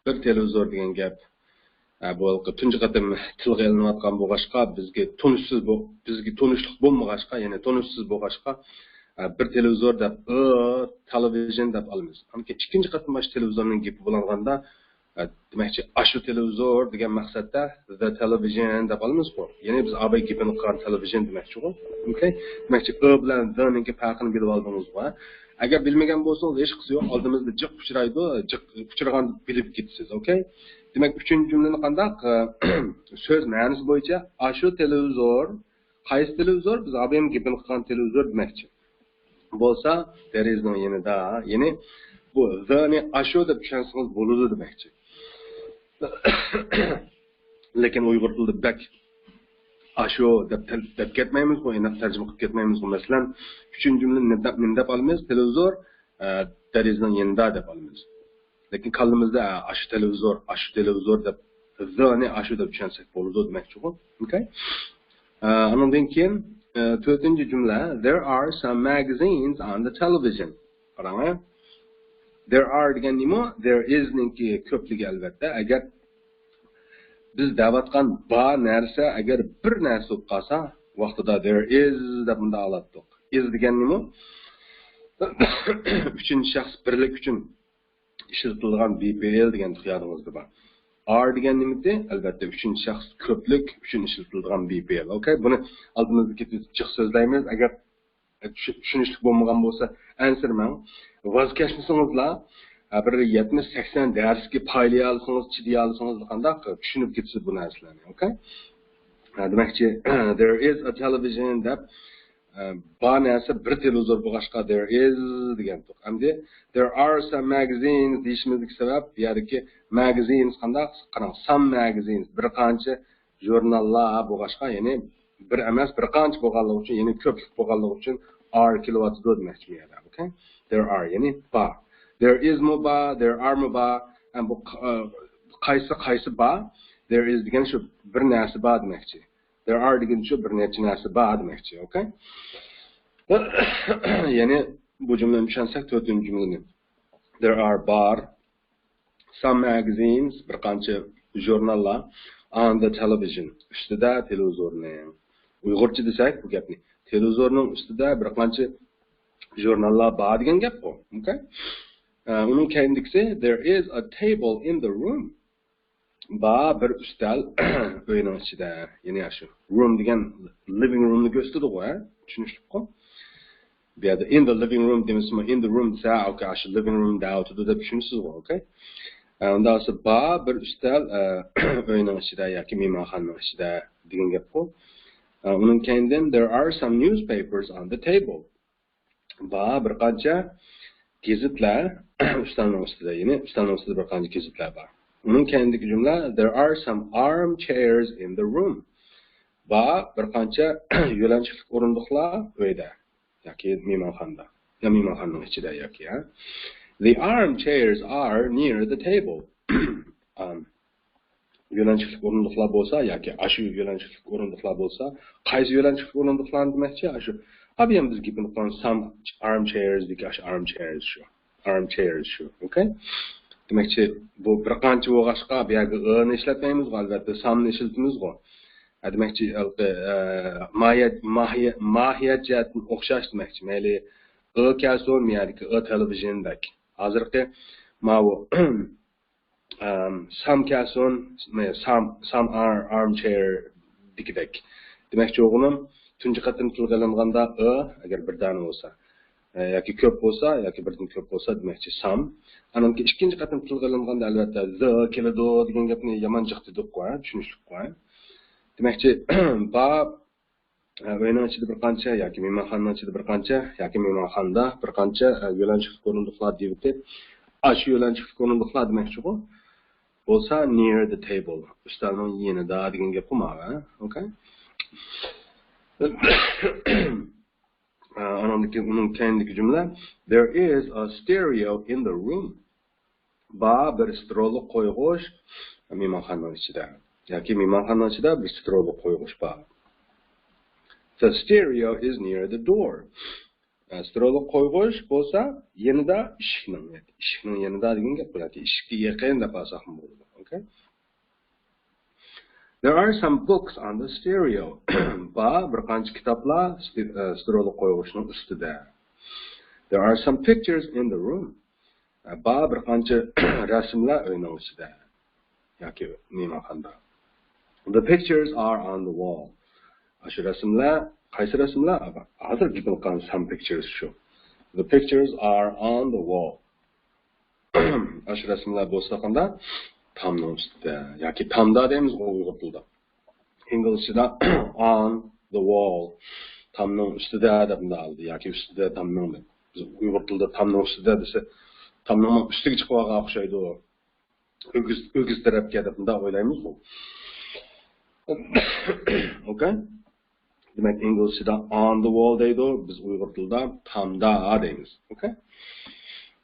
بىر تېلېۋىزور دېگەن گەپ. ئە، بۇ ھېلىقى تۇنجى قېتىم تىلغا ئېلىنىۋاتقان بولغاچقا، بىزگە تونۇشسىز بو-، بىزگە تونۇشلۇق بولمىغاچقا، يەنى تونۇشسىز بولغاچقا، ئە، بىر تېلېۋىزور دەپ، ئۆ تېلېۋىژن دەپ ئالىمىز. ئاندىن كېيىن ئىككىنچى قېتىم مانا شۇ تېلېۋىزورنىڭ گېپى بولغاندا، ئە، دېمەكچى، ئاشۇ تېلېۋىزور دېگەن مەقسەتتە the تېلېۋىژن دەپ ئالىمىزغۇ. يەنى بىز ئاباي گېپىنى قىلغان تېلېۋىژن دېمەكچىغۇ. ئوكەي؟ دېمەكچى، ئۆ بىلەن the نىڭكى پەرقىنى بىلىۋالدىڭىزغۇ. ئەگەر بىلمىگەن بولسىڭىز، ھېچقىسى يوق. ئالدىمىزدا جىق ئۇچرايدۇ. جىق ئۇچرىغاندا بىلىپ كېتىسىز. ئوكەي؟ دېمەك، ئۈچىنچى جۈملىنى قانداق؟ ئە، سۆز مەنىسى بويىچە ئاشۇ تېلېۋىزور، قايسى تېلېۋىزور؟ بىز ئاباينىڭ گېپىنى قىلغان تېلېۋىزور دېمەكچى. بولسا، there is نىڭ يېنىدا، يەنى بۇ the نى ئاشۇ دەپ چۈشەنسىڭىز بولىدۇ دېمەكچى. لېكىن ئۇيغۇر تىلىدا بەك ئاشۇ دەپ تەل-، دەپ كەتمەيمىزغۇ، ئېنىق تەرجىمە قىلىپ كەتمەيمىزغۇ. مەسىلەن، ئۈچىنچى جۈملىنى نېمە دەپ، نېمە دەپ ئالىمىز؟ تېلېۋىزور، ئە، there is نىڭ يېنىدا دەپ ئالىمىز. لېكىن كاللىمىزدا، ئە، ئاشۇ تېلېۋىزور، ئاشۇ تېلېۋىزور دەپ، the نى ئاشۇ دەپ چۈشەنسەك بولىدۇ دېمەكچىغۇ. ئوكەي؟ ئە، ئانىڭدىن كېيىن، ئە، تۆتىنچى جۈملە، there are some magazines on the television. قاراڭ، ئە. There are دېگەن نېمە؟ There is نىڭكى كۆپلۈكى ئەلۋەتتە. ئەگەر بىز دەۋاتقان بار نەرسە، ئەگەر بىر نەرسە بولۇپ قالسا، ۋاقتىدا there is دەپ مۇنداق ئالاتتۇق. Is دېگەن نېمە؟ ئۈچىنچى شەخس بىرلىك ئۈچۈن ئىشلىتىلىدىغان be پېئىل دېگەن يادىڭىزدا بار. Are دېگەن نېمىدى؟ ئەلۋەتتە، ئۈچىنچى شەخس كۆپلۈك ئۈچۈن ئىشلىتىلىدىغان be پېئىل. ئوكەي؟ بۇنى ئالدىمىزدا كېتىپ جىق سۆزلەيمىز. ئەگەر چۈ-، چۈشىنىشلىك بولمىغان بولسا، ئەنسىرىمەڭ. ۋاز كەچمىسىڭىزلا، ھە، بىر يەتمىش، سەكسەن دەرسكە پايلىيالىسىڭىز، چىدىيالىسىڭىز، قانداق چۈشىنىپ كېتىسىز بۇ نەرسىلەرنى. ئوكەي؟ ھە، دېمەكچى، there is a television دەپ، ئە، بار نەرسە بىر تېلېۋىزور بولغاچقا، there is دېگەنتۇق. ئەمدى there are some magazines دېيىشىمىزدىكى سەۋەب، بۇ يەردىكى magazines قانداق؟ قاراڭ، some magazines، بىر قانچە ژۇرناللار بولغاچقا، يەنى بىر ئەمەس، بىر قانچە بولغانلىقى ئۈچۈن، يەنى كۆپلۈك بولغانلىقى ئۈچۈن are كېلىۋاتىدۇ دېمەكچى بۇ يەردە. ئوكەي؟ There are، يەنى بار. There is مۇ بار، there are مۇ بار. ھەم بۇ ق-، ئە، قايسى، قايسى بار؟ There is دېگەن شۇ بىر نەرسە بار دېمەكچى. There are دېگەن شۇ بىر نەچچە نەرسە بار دېمەكچى. ئوكەي؟ يەنى بۇ جۈملىنى چۈشەنسەك، تۆتىنچى جۈملىنى. There are بار. Some magazines، بىر قانچە ژۇرناللار، on the television، ئۈستىدە تېلېۋىزورنىڭ. ئۇيغۇرچە دېسەك بۇ گەپنى، تېلېۋىزورنىڭ ئۈستىدە بىر قانچە ژۇرناللار بار دېگەن گەپقۇ. ئوكەي؟ ئە، ئۇنىڭ كەينىدىكىسى، there is a table in the room. بار بىر ئۈستەل ئۆينىڭ ئىچىدە. يەنى شۇ room دېگەن living roomنى كۆرسىتىدىغۇ، ھە؟ چۈشىنىشلىكقۇ. بۇ يەردە in the living room دېمىسىمۇ، in the room دېسە، ئوكەي، ئاشۇ living room دەۋاتىدۇ دەپ چۈشىنىسىزغۇ، ئوكەي؟ ئە، ئۇنداق بولسا، بار بىر ئۈستەل، ئە، ئۆينىڭ ئىچىدە ياكى مېھمانخانىنىڭ ئىچىدە دېگەن گەپقۇ. ئە، ئۇنىڭ كەينىدىن، there are some newspapers on the table. بار بىر قانچە گېزىتلەر ئۈستەلنىڭ ئۈستىدە، يەنى ئۈستەلنىڭ ئۈستىدە بىر قانچە گېزىتلەر بار. ئۇنىڭ كەينىدىكى جۈملە، there are some armchairs in the room. بار بىر قانچە يۆلەنچۈكلۈك ئورۇندۇقلار ئۆيدە ياكى مېھمانخانىدا. يا مېھمانخانىنىڭ ئىچىدە ياكى، ھە. The armchairs are near the table. ئام، يۆلەنچۈكلۈك ئورۇندۇقلار بولسا ياكى ئاشۇ يۆلەنچۈكلۈك ئورۇندۇقلار بولسا، قايسى يۆلەنچۈكلۈك ئورۇندۇقلارنى دېمەكچى؟ ئاشۇ ئابىيان بىز گېپىنى قىلغان some armchairs دىكى ئاشۇ armchairs شۇ. Armchairs شۇ. ئوكەي؟ دېمەكچى، بۇ بىر قانچە بولغاچقا، بۇ يەرگە ئۆنى ئىشلەتمەيمىزغۇ، ئەلۋەتتە، سامنى ئىشلىتىمىزغۇ. ھە، دېمەكچى، ھېلىقى، ئە، ماھىيەت، ماھىيەت، ماھىيەت جەھەتتىن ئوخشاش دېمەكچى. مەيلى ئۆ كەلسۇن، مۇ يەردىكى ئۆ تېلېۋىژن دەك. ھازىرقى ماۋۇ، ئەم، سام كەلسۇن، سام، سام ئار-، armchair دېگۈدەك. دېمەكچى بولغىنىم، تۇنجى قېتىم تىلغا ئېلىنغاندا ئۆ، ئەگەر بىر دانە بولسا، ئە، ياكى كۆپ بولسا، ياكى بىردىن كۆپ بولسا، دېمەكچى سام. ئانىڭكى ئىككىنچى قېتىم تىلغا ئېلىنغاندا، ئەلۋەتتە، زە كېلىدۇ دېگەن گەپنى يامان جىق دېدۇققۇ، ھە؟ چۈشىنىشلىكقۇ، ھە؟ دېمەكچى، بار، ئە، ئۆينىڭ ئىچىدە بىر قانچە ياكى مېھمانخانىنىڭ ئىچىدە بىر قانچە ياكى مېھمانخانىدا بىر قانچە، ئە، يۆلەنچۈكلۈك ئورۇندۇقلار دېيىۋېتىپ، ئاشۇ يۆلەنچۈكلۈك ئورۇندۇقلار دېمەكچىغۇ. بولسا near the table، ئۈستەلنىڭ يېنىدا دېگەن گەپقۇ ماۋۇ، ھە؟ ئوكەي. ئانىڭدىكى، ئۇنىڭ كەينىدىكى جۈملە: There is a stereo in the room. بار بىر ستېرېئولۇق قويغۇچ مېھمانخانىنىڭ ئىچىدە. ياكى مېھمانخانىنىڭ ئىچىدە بىر ستېرېئولۇق قويغۇچ بار. The stereo is near the door. ستېرېئولۇق قويغۇچ بولسا يېنىدا، ئىشىكنىڭ، ئىشىكنىڭ يېنىدا دېگەن گەپ بۇ، ياكى ئىشىككە يېقىن دەپ ئالساقمۇ بولىدۇ. ئوكەي. There are some books on the stereo. بار بىر قانچە كىتابلار ستېرېئولۇق قويغۇچنىڭ ئۈستىدە. There are some pictures in the room. بار بىر قانچە رەسىملەر ئۆينىڭ ئىچىدە ياكى مېھمانخانىدا. The pictures are on the wall. ئاشۇ رەسىملەر، قايسى رەسىملەر؟ ھازىر گېپىنى قىلغان some pictures شۇ. The pictures are on the wall. ئاشۇ رەسىملەر بولسا قانداق؟ تامنىڭ ئۈستىدە ياكى تامدا دەيمىزغۇ ئۇيغۇر تىلىدا. ئىنگلىزچىدا on the wall، تامنىڭ ئۈستىدە دەپ مۇنداق ئالدى ياكى ئۈستىدە تامنىڭ دەپ. بىز ئۇيغۇر تىلىدا تامنىڭ ئۈستىدە دېسە، تامنىڭ ئۈستىگە چىقىۋالغان ئوخشايدۇ. ئۆگزە، ئۆگزە تەرەپكە دەپ مۇنداق ئويلايمىزغۇ. ئوكەي. دېمەك، ئىنگلىزچىدا on the wall دەيدۇ، بىز ئۇيغۇر تىلىدا تامدا دەيمىز. ئوكەي.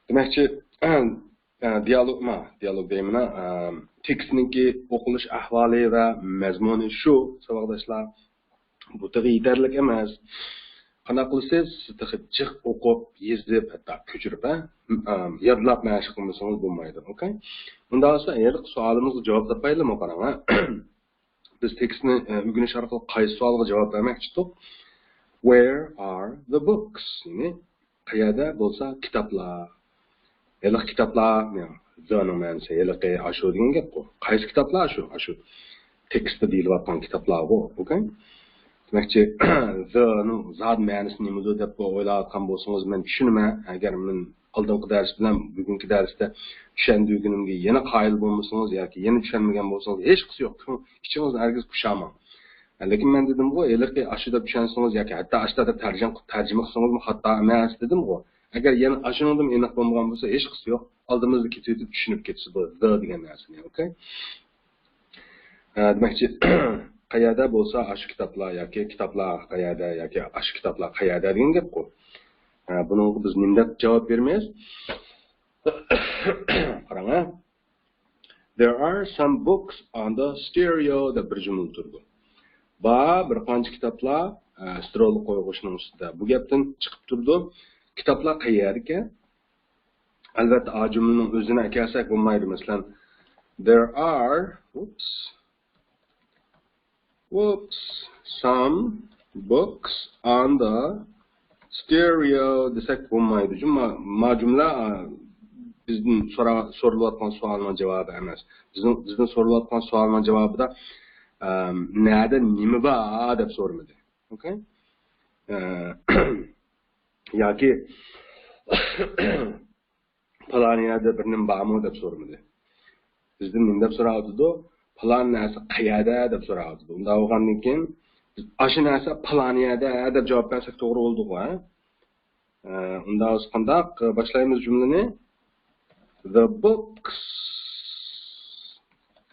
دېمەكچى، ئە، دىيالوگ، ما، دىيالوگ دەيمىنا، ئە، تېكىستنىڭكى ئوقۇلۇش ئەھۋالى ۋە مەزمۇنى شۇ، ساۋاقداشلار. بۇ تېخى يېتەرلىك ئەمەس. قانداق قىلىسىز؟ سىز تېخى جىق ئوقۇپ، يېزىپ، ھەتتا كۆچۈرۈپ، ھە؟ ئە، يادلاپ مەشىق قىلمىسىڭىز بولمايدۇ. ئوكەي؟ ئۇنداق بولسا، ھېلىقى سوئالىمىزغا جاۋاب تاپايلىمۇ، قاراڭ، ھە؟ بىز تېكىستنى، ئە، ئۆگىنىش ئارقىلىق قايسى سوئالغا جاۋاب بەرمەكچىدۇق؟ Where are the books؟ يەنى قەيەردە بولسا كىتابلار؟ ھېلىقى كىتابلار، the نىڭ مەنىسى ھېلىقى، ئاشۇ دېگەن گەپقۇ. قايسى كىتابلار ئاشۇ؟ ئاشۇ تېكىستتا دېيىلىۋاتقان كىتابلارغۇ. ئوكەي؟ دېمەكچى، the نىڭ زادى مەنىسى نېمىدۇ دەپ ئويلاۋاتقان بولسىڭىز، مەن چۈشىنىمەن. ئەگەر مەن ئالدىنقى دەرس بىلەن بۈگۈنكى دەرستە چۈشەندۈرگىنىمگە يەنە قايىل بولمىسىڭىز ياكى يەنە چۈشەنمىگەن بولسىڭىز، ھېچقىسى يوق. ئىچىڭىزنى ھەرگىز پۇشاماڭ. لېكىن مەن دېدىمغۇ، ھېلىقى ئاشۇ دەپ چۈشەنسىڭىز ياكى ھەتتا ئاشۇنداق دەپ تەرجىمە، تەرجىمە قىلسىڭىزمۇ خاتا ئەمەس دېدىمغۇ. ئەگەر يەنە ئاشۇنىڭدىنمۇ ئېنىق بولمىغان بولسا، ھېچقىسى يوق. ئالدىمىزدا كېتىۋېتىپ چۈشىنىپ كېتىسىز بۇ the دېگەن نەرسىنى. ئوكەي؟ ئە، دېمەكچى، قەيەردە بولسا ئاشۇ كىتابلار ياكى كىتابلار قەيەردە ياكى ئاشۇ كىتابلار قەيەردە دېگەن گەپقۇ. ئە، بۇنىڭغا بىز نېمە دەپ جاۋاب بېرىمىز؟ قاراڭ، ھە. There are some books on the stereo دەپ بىر جۈملە تۇرىدۇ. بار بىر قانچە كىتابلار، ئە، ستېرېئولۇق قويغۇچنىڭ ئۈستىدە. بۇ گەپتىن چىقىپ تۇرىدۇ، كىتابلار قەيەردىكەن؟ ئەلۋەتتە، ئا جۈملىنىڭ ئۆزىنى ئەكەلسەك بولمايدۇ. مەسىلەن، there are، ئۇپس، ئۇپس، some books on the stereo دېسەك بولمايدۇ. چۈنكى ما، ما جۈملە، ئا، بىزدىن سورا-، سورىلىۋاتقان سوئالنىڭ جاۋابى ئەمەس. بىزنىڭ، بىزدىن سورىلىۋاتقان سوئالنىڭ جاۋابىدا، ئەم، نەدە نېمە بار دەپ سورىمىدى. ئوكەي؟ ئە، ياكى پالان يەردە بىر نېمە بارمۇ دەپ سورىمىدى. بىزدىن نېمە دەپ سوراۋاتىدۇ؟ پالان نەرسە قەيەردە دەپ سوراۋاتىدۇ. ئۇنداق بولغاندىن كېيىن بىز ئاشۇ نەرسە پالان يەردە دەپ جاۋاب بەرسەك توغرا بولىدىغۇ، ھە؟ ئە، ئۇنداق بولسا قانداق؟ باشلايمىز جۈملىنى. The books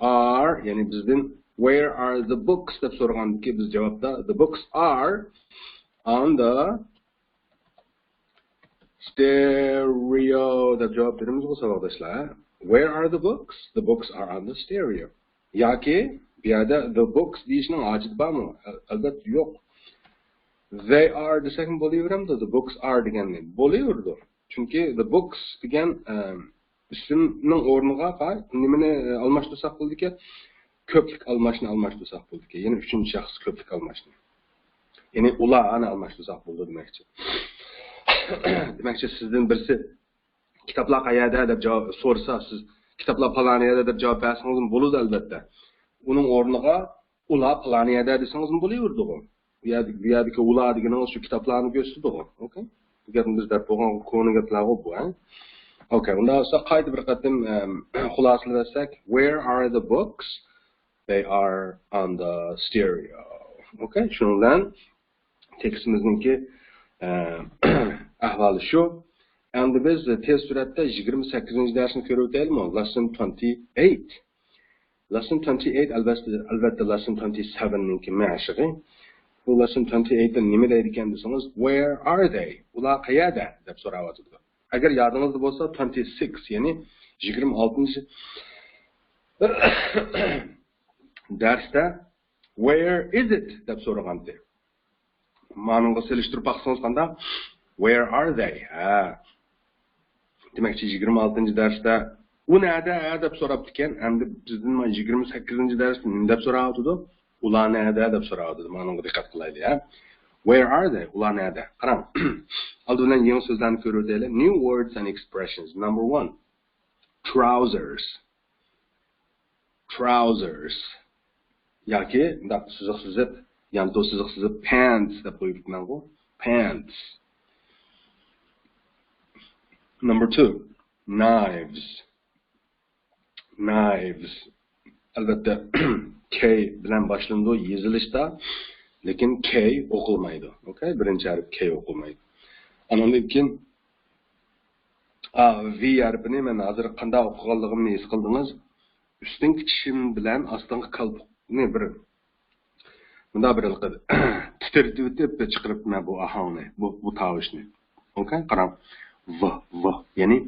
are، يەنى بىزدىن where are the books دەپ سورىغاندىكى بىز جاۋابتا the books are on the stereo دەپ جاۋاب بېرىمىزغۇ، ساۋاقداشلار. Where are the books? The books are on the stereo. ياكى بۇ يەردە the books دېيىشنىڭ ھاجىتى بارمۇ؟ ئەل-، ئەلۋەتتە يوق. They are دېسەكمۇ بولۇۋېرەمدۇ، the books are دېگەننى؟ بولۇۋېرىدۇ. چۈنكى the books دېگەن، ئەم، ئىسىمنىڭ ئورنىغا قا-، نېمىنى، ئە، ئالماشتۇرساق بولىدىكەن؟ كۆپلۈك ئالماشنى ئالماشتۇرساق بولىدىكەن. يەنى ئۈچىنچى شەخس كۆپلۈك ئالماشنى. يەنى ئۇلارنى ئالماشتۇرساق بولىدۇ دېمەكچى. دېمەكچى، سىزدىن بىرسى كىتابلار قەيەردە دەپ جاۋاب سورىسا، سىز كىتابلار پالان يەردە دەپ جاۋاب بەرسىڭىزمۇ بولىدۇ، ئەلۋەتتە. ئۇنىڭ ئورنىغا ئۇلار پالان يەردە دېسىڭىزمۇ بولۇۋېرىدىغۇ. بۇ يەردە، بۇ يەردىكى ئۇلار دېگىنىڭىز شۇ كىتابلارنى كۆرسىتىدىغۇ. ئوكەي؟ بۇ گەپنى بىز دەپ بولغان كونا گەپلەرغۇ بۇ، ھە؟ ئوكەي، ئۇنداق بولسا قايتا بىر قېتىم، ئەم، خۇلاسىلىۋەتسەك. Where are the books? They are on the stereo. ئوكەي، شۇنىڭ بىلەن تېكىستىمىزنىڭكى، ئە، ئەھۋالى شۇ. ئەمدى بىز تېز سۈرئەتتە يىگىرمە سەككىزىنچى دەرسنى كۆرۈۋېتەيلىمۇ؟ Lesson twenty-eight. Lesson twenty-eight، ئەلۋەتتە، ئەلۋەتتە lesson twenty-seven نىڭكى مەشىقى. بۇ lesson twenty eight نېمە دەيدىكەن دېسىڭىز، "Where are they?" ئۇلار قەيەردە دەپ سوراۋاتىدۇ. ئەگەر يادىڭىزدا بولسا، twenty six، يەنى يىگىرمە ئالتىنچى دەرستە "Where is it؟" دەپ سورىغانتى. مانىڭغا سېلىشتۇرۇپ باقسىڭىز قانداق؟ "Where are they؟" ھە. دېمەكچى، يىگىرمە ئالتىنچى دەرستە "ئۇ نەدە؟" دەپ سوراپتىكەن. ئەمدى بىزدىن يىگىرمە سەككىزىنچى دەرستە نېمە دەپ سوراۋاتىدۇ؟ "ئۇلار نەدە؟" دەپ سوراۋاتىدۇ. مانىڭغا دىققەت قىلايلى، ھە. "Where are they؟" ئۇلار نەدە؟ قاراڭ. ئالدى بىلەن يېڭى سۆزلەرنى كۆرۈۋېتەيلى. New words and expressions. Number one. Trousers. Trousers. ياكى مۇنداق سىزىق سىزىپ، يانتۇ سىزىق سىزىپ، pants دەپ قويۇپتىمەنغۇ. Pants. Number two. Knives. Knives. ئەلۋەتتە، K بىلەن باشلىنىدۇ يېزىلىشتا، لېكىن K ئوقۇلمايدۇ. ئوكەي؟ بىرىنچى ھەرپ K ئوقۇلمايدۇ. ئانىڭدىن كېيىن، ئا، V ھەرپىنى مەن ھازىر قانداق ئوقۇغانلىقىمنى ھېس قىلدىڭىز. ئۈستۈنكى چىشىم بىلەن ئاستىنقى كالپۇكنى بىر مۇنداق بىر تىترىتىۋېتىپ چىقىرىپتىمەن بۇ ئاھاڭنى، بۇ، بۇ تاۋۇشنى. ئوكەي، قاراڭ. V، V، يەنى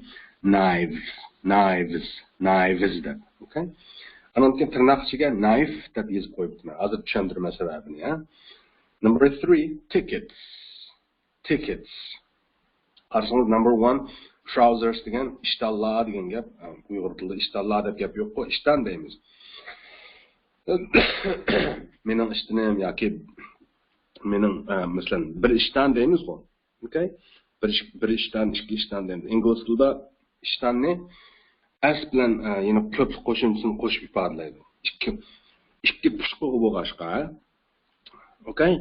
knives، knives، knives دەپ. ئوكەي. ئانان كېيىن تىرناق ئىچىگە knife دەپ يېزىپ قويۇپتىمەن. ھازىر چۈشەندۈرىمەن سەۋەبىنى، ھە. Number three, tickets. Tickets. قارىسىڭىز، number one, trousers دېگەن ئىشتانلار دېگەن گەپ. ئۇيغۇر تىلىدا ئىشتانلار دەپ گەپ يوققۇ، ئىشتان دەيمىز. مېنىڭ ئىشتىنىم ياكى مېنىڭ، ئە، مەسىلەن، بىر ئىشتان دەيمىزغۇ. ئوكەي؟ بىر ئىش-، بىر ئىشتان، ئىككى ئىشتان دەيمىز. ئىنگلىز تىلىدا ئىشتاننى S بىلەن، ئە، يەنە كۆپلۈك قوشۇمچىسىنى قوشۇپ ئىپادىلەيدۇ. ئىككى، ئىككى پۇشقىغا بولغاچقا، ھە؟ ئوكەي؟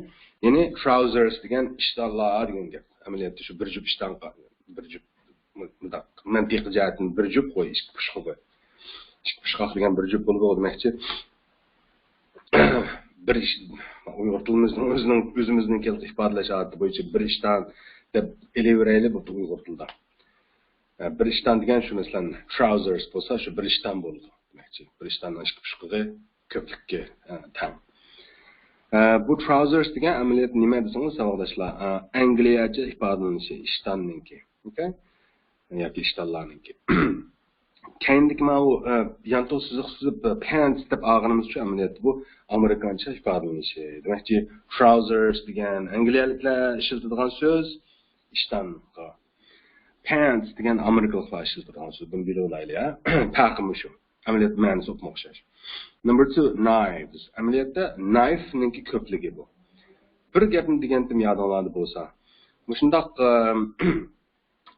يەنى trousers دېگەن ئىشتانلار دېگەن گەپ. ئەمەلىيەتتە شۇ بىر جۈپ ئىشتانغا، بىر جۈپ، مۇنداق، مەنتىقىي جەھەتتىن بىر جۈپ قوي، ئىككى پۇشقىغا. ئىككى پۇشقاق دېگەن بىر جۈپ بولىدۇ دېمەكچى. بىر ئىش، ئۇيغۇر تىلىمىزنىڭ ئۆزىنىڭ، ئۆزىمىزنىڭ كەلتە ئىپادىلەش ئادىتى بويىچە بىر ئىشتان دەپ ئېلىۋېرەيلى، بولدى ئۇيغۇر تىلىدا. ئە، بىر ئىشتان دېگەن شۇ، مەسىلەن، trousers بولسا، شۇ بىر ئىشتان بولىدۇ دېمەكچى. بىر ئىشتاننىڭ ئىككى پۇشقىقى كۆپلۈككە، ئە، تەڭ. ئە، بۇ trousers دېگەن ئەمەلىيەتتە نېمە دېسىڭىز، ساۋاقداشلار، ئە، ئەنگلىيەچە ئىپادىلىنىشى ئىشتاننىڭكى. ئوكەي؟ ياكى ئىشتانلارنىڭكى. كەينىدىكى ماۋۇ، ئە، يانتۇ سىزىق سىزىپ، ئە، pants دەپ ئالغىنىمىز ئۈچۈن ئەمەلىيەتتە بۇ ئامېرىكانچە ئىپادىلىنىشى. دېمەكچى، trousers دېگەن ئەنگلىيەلىكلەر ئىشلىتىدىغان سۆز ئىشتانغا. Pants دېگەن ئامېرىكىلىقلار ئىشلىتىدىغان سۆز. بۇنى بىلىۋالايلى، ھە. پەرقى مۇشۇ. ئەمەلىيەتتە مەنىسى ئوپمۇ ئوخشاش. Number two, knives. ئەمەلىيەتتە knifeنىڭكى كۆپلۈكى بۇ. بىر گەپنى دېگەنتىم يادىڭلاردا بولسا. مۇشۇنداق، ئە،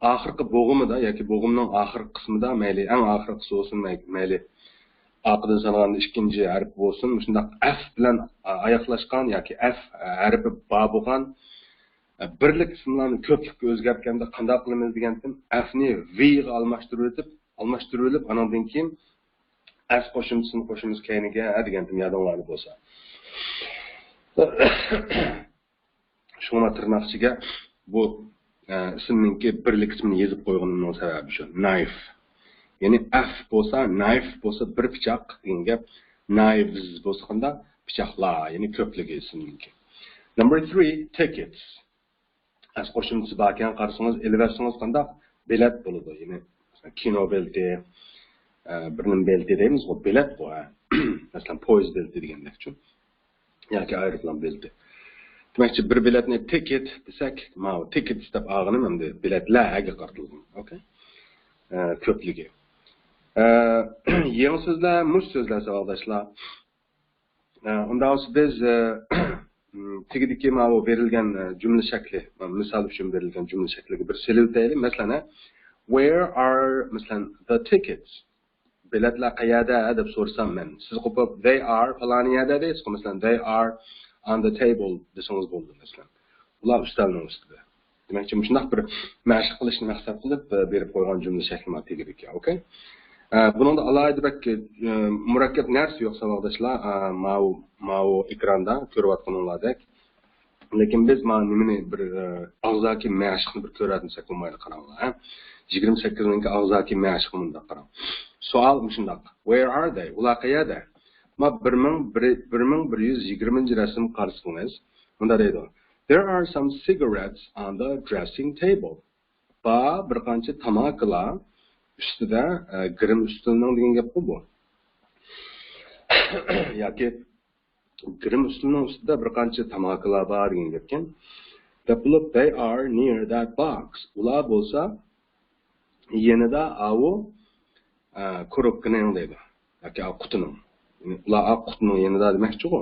ئاخىرقى بوغۇمىدا ياكى بوغۇمنىڭ ئاخىرقى قىسمىدا، مەيلى ئەڭ ئاخىرقىسى بولسۇن، مەي-، مەيلى ئارقىدىن سانىغاندا ئىككىنچى ھەرپ بولسۇن، مۇشۇنداق F بىلەن ئاياغلاشقان ياكى F ھەرپى بار بولغان بىرلىك ئىسىملارنى كۆپلۈككە ئۆزگەرتكەندە قانداق قىلىمىز دېگەنتىم، Fنى Vغا ئالماشتۇرۇۋېتىپ، ئالماشتۇرۇۋېلىپ، ئانىڭدىن كېيىن S قوشۇمچىسىنى قوشىمىز كەينىگە دېگەنتىم يادىڭلاردا بولسا. شۇڭا تىرناق ئىچىگە بۇ، ئە، ئىسىمنىڭكى بىرلىك ئىسمىنى يېزىپ قويغىنىمنىڭ سەۋەبى شۇ. Knife. يەنى F بولسا، knife بولسا بىر پىچاق دېگەن گەپ. Knives بولسا قانداق؟ پىچاقلار، يەنى كۆپلۈكى ئىسىمنىڭكى. Number three, tickets. S قوشۇمچىسى باركەن، قارىسىڭىز، ئېلىۋەتسىڭىز قانداق؟ بېلەت بولىدۇ. يەنى كىنو بېلىتى، ئە، بىر نېمە بېلىتى دەيمىزغۇ، بېلەتقۇ، ھە. مەسىلەن، پويىز بېلىتى دېگەندەكچۇ. ياكى ئايروپىلان بېلىتى. دېمەكچى، بىر بېلەتنى تىكېت دېسەك، ماۋۇ تىكېتس دەپ ئالغىنىم ئەمدى بېلەتلەرگە قارىتىلغان. ئوكەي. ئە، كۆپلۈكى. ئە، يېڭى سۆزلەر، مۇش سۆزلەر، ساۋاقداشلار. ئە، ئۇنداق بولسا بىز، ئە، تېگىدىكى ماۋۇ بېرىلگەن، ئە، جۈملە شەكلى، مىسال ئۈچۈن بېرىلگەن جۈملە شەكلىگە بىر سېلىۋېتەيلى. مەسىلەن، ھە، "Where are، مەسىلەن، the tickets؟" بېلەتلەر قەيەردە دەپ سورىسام مەن، سىز قوپۇپ، "They are پالانى يەردە" دەيسىزغۇ، مەسىلەن، "They are on the table" دېسىڭىز بولىدۇ، مەسىلەن. ئۇلار ئۈستەلنىڭ ئۈستىدە. دېمەكچى، مۇشۇنداق بىر مەشىق قىلىشنى مەقسەت قىلىپ، ئە، بېرىپ قويغان جۈملە شەكلى مانا تېگىدىكى، ئوكەي؟ ئە، بۇنىڭدا ئالاھىدە بەك، ئە، مۇرەككەپ نەرسە يوق، ساۋاقداشلار. ئە، ماۋۇ، ماۋۇ ئېكراندا كۆرۈۋاتقىنىڭلاردەك. لېكىن بىز مانا نېمىنى بىر، ئە، ئاغزاكى مەشىقنى بىر كۆرۈۋەتمىسەك بولمايدۇ، قاراڭلار، ھە. يىگىرمە سەككىزنىڭكى ئاغزاكى مەشىقى مۇنداق، قاراڭ. سوئال مۇشۇنداق. "Where are they؟" ئۇلار قەيەردە؟ ما بىر مىڭ بىر، بىر مىڭ بىر يۈز يىگىرمىنچى رەسىمگە قارىسىڭىز، مۇنداق دەيدۇ. There are some cigarettes on the dressing table. بار بىر قانچە تاماكىلار ئۈستىدە، ئە، گىرىم ئۈستىلىنىڭ دېگەن گەپقۇ بۇ. ياكى گىرىم ئۈستىلىنىڭ ئۈستىدە بىر قانچە تاماكىلار بار دېگەن گەپكەن. دەپ بولۇپ، they are near that box. ئۇلار بولسا يېنىدا ئاۋۇ، ئە، كوروپكىنىڭ دەيدۇ. ياكى ئاۋۇ قۇتىنىڭ. يەنى ئۇلار ئاۋۇ قۇتىنىڭ يېنىدا دېمەكچىغۇ.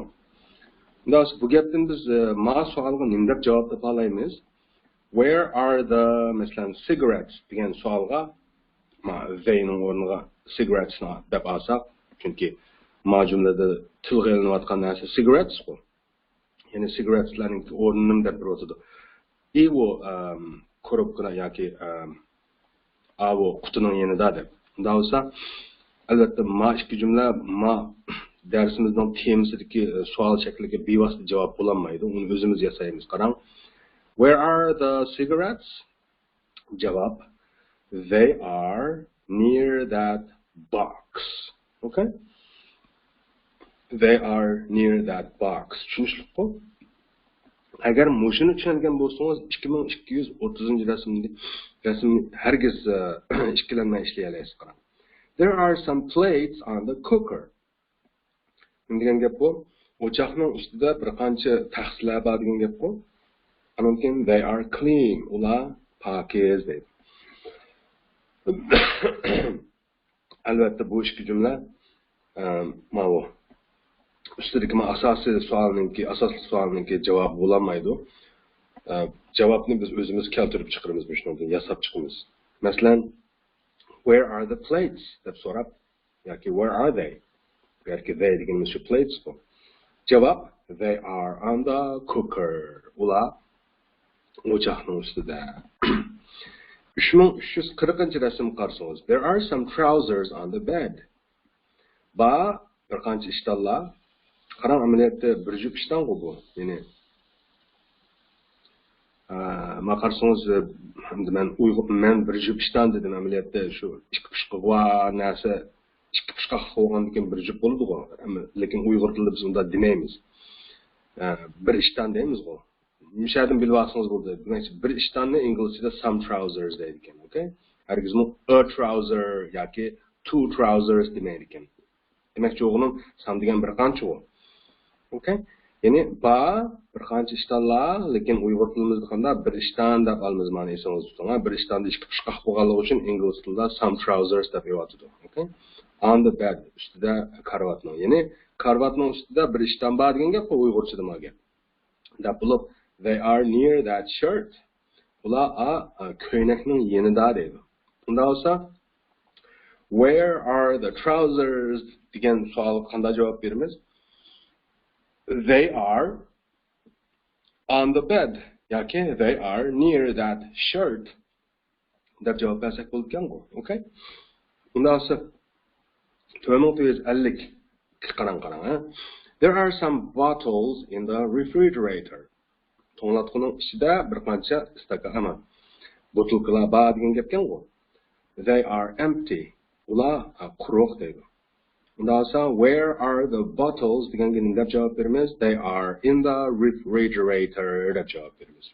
ئۇنداق بولسا بۇ گەپتىن بىز، ئە، ما سوئالغا نېمە دەپ جاۋاب تاپالايمىز؟ Where are the، مەسىلەن، cigarettes دېگەن سوئالغا ما they نىڭ ئورنىغا cigarettes نى دەپ ئالساق، چۈنكى ما جۈملىدە تىلغا ئېلىنىۋاتقان نەرسە cigarettes قۇ. يەنى cigarettes لارنىڭ ئورنىنى دەپ بېرىۋاتىدۇ. ئى، ئۇ، ئەم، كوروپكىلار ياكى، ئەم، ئاۋۇ قۇتىنىڭ يېنىدا دەپ. ئۇنداق بولسا، ئەلۋەتتە، ما ئىككى جۈملە ما دەرسىمىزنىڭ تېمىسىدىكى، ئە، سوئال شەكلىگە بىۋاسىتە جاۋاب بولالمايدۇ. ئۇنى ئۆزىمىز ياسايمىز. قاراڭ. Where are the cigarettes? جاۋاب. They are near that box. Okay? They are near that box. چۈشىنىشلىكقۇ؟ ئەگەر مۇشۇنى چۈشەنگەن بولسىڭىز، ئىككى مىڭ ئىككى يۈز ئوتتۇزىنچى رەسىمنى، رەسىمنى ھەرگىز، ئە، ئىككىلەنمەي ئىشلىيەلەيسىز. قاراڭ. There are some plates on the cooker. نېمە دېگەن گەپ بۇ؟ ئوچاقنىڭ ئۈستىدە بىر قانچە تەخسىلەر بار دېگەن گەپقۇ. ئانىڭدىن كېيىن they are clean. ئۇلار پاكىز دەيدۇ. ئەلۋەتتە، بۇ ئىككى جۈملە، ئە، ماۋۇ ئۈستىدىكى ما ئاساسىي سوئالنىڭكى، ئاساسلىق سوئالنىڭكى جاۋابى بولالمايدۇ. ئە، جاۋابنى بىز ئۆزىمىز كەلتۈرۈپ چىقىرىمىز، مۇشۇنىڭدىن ياساپ چىقىمىز. مەسىلەن، Where are the plates? دەپ سوراپ، ياكى Where are they? بۇ يەردىكى they دېگىنىمىز شۇ plates بۇ. جاۋاب، They are on the cooker. ئۇلار ئوچاقنىڭ ئۈستىدە. ئۈچ مىڭ ئۈچ يۈز قىرىقىنچى رەسىمگە قارىسىڭىز. There are some trousers on the bed. بار بىر قانچە ئىشتانلار. قاراڭ، ئەمەلىيەتتە بىر جۈپ ئىشتانغۇ بۇ. يەنى، ئە، ما قارىسىڭىز، ئە، ئەمدى مەن ئۇيغۇر، مەن بىر جۈپ ئىشتان دېدىم. ئەمەلىيەتتە شۇ ئىككى پۇشقىغا نەرسە، ئىككى پۇشقاقلىق بولغاندىن كېيىن بىر جۈپ بولىدىغۇ. ئەمما لېكىن ئۇيغۇر تىلىدا بىز ئۇنداق دېمەيمىز. ئە، بىر ئىشتان دەيمىزغۇ. مۇشۇ يەردىن بىلىۋالسىڭىز بولدى. دېمەكچى، بىر ئىشتاننى ئىنگلىزچىدا some trousers دەيدىكەن، ئوكەي؟ ھەرگىزمۇ a trouser ياكى two trousers دېمەيدىكەن. دېمەكچى بولغىنىم some دېگەن بىر قانچىغۇ. ئوكەي؟ يەنى بار بىر قانچە ئىشتانلار، لېكىن ئۇيغۇر تىلىمىزدا قانداق بىر ئىشتان دەپ ئالىمىز، مانا ئېسىڭىزدە تۇتۇڭ. بىر ئىشتاندا ئىككى پۇشقاق بولغانلىقى ئۈچۈن ئىنگلىز تىلىدا some trousers دەپ ئېلىۋاتىدۇ. ئوكەي؟ On the bed، ئۈستىدە كارىۋاتنىڭ. يەنى كارىۋاتنىڭ ئۈستىدە بىر ئىشتان بار دېگەن گەپ، ئۇيغۇرچىدا ما گەپ. دەپ بولۇپ، they are near that shirt. ئۇلار ئا، ئا، كۆينەكنىڭ يېنىدا دەيدۇ. ئۇنداق بولسا، where are the trousers دېگەن سوئالغا قانداق جاۋاب بېرىمىز؟ They are on the bed ياكى they are near that shirt دەپ جاۋاب بەرسەك بولىدىكەنغۇ. ئوكەي؟ ئۇنداق بولسا، تۆت مىڭ تۆت يۈز ئەللىك قاراڭ، قاراڭ، ھە. There are some bottles in the refrigerator. توڭلاتقۇنىڭ ئىچىدە بىر قانچە ئىستاكان، ئامان، بوتۇلكىلار بار دېگەن گەپكەنغۇ. They are empty. ئۇلار، ھە، قۇرۇق دەيدۇ. ئۇنداق بولسا، where are the bottles دېگەنگە نېمە دەپ جاۋاب بېرىمىز؟ They are in the refrigerator دەپ جاۋاب بېرىمىز.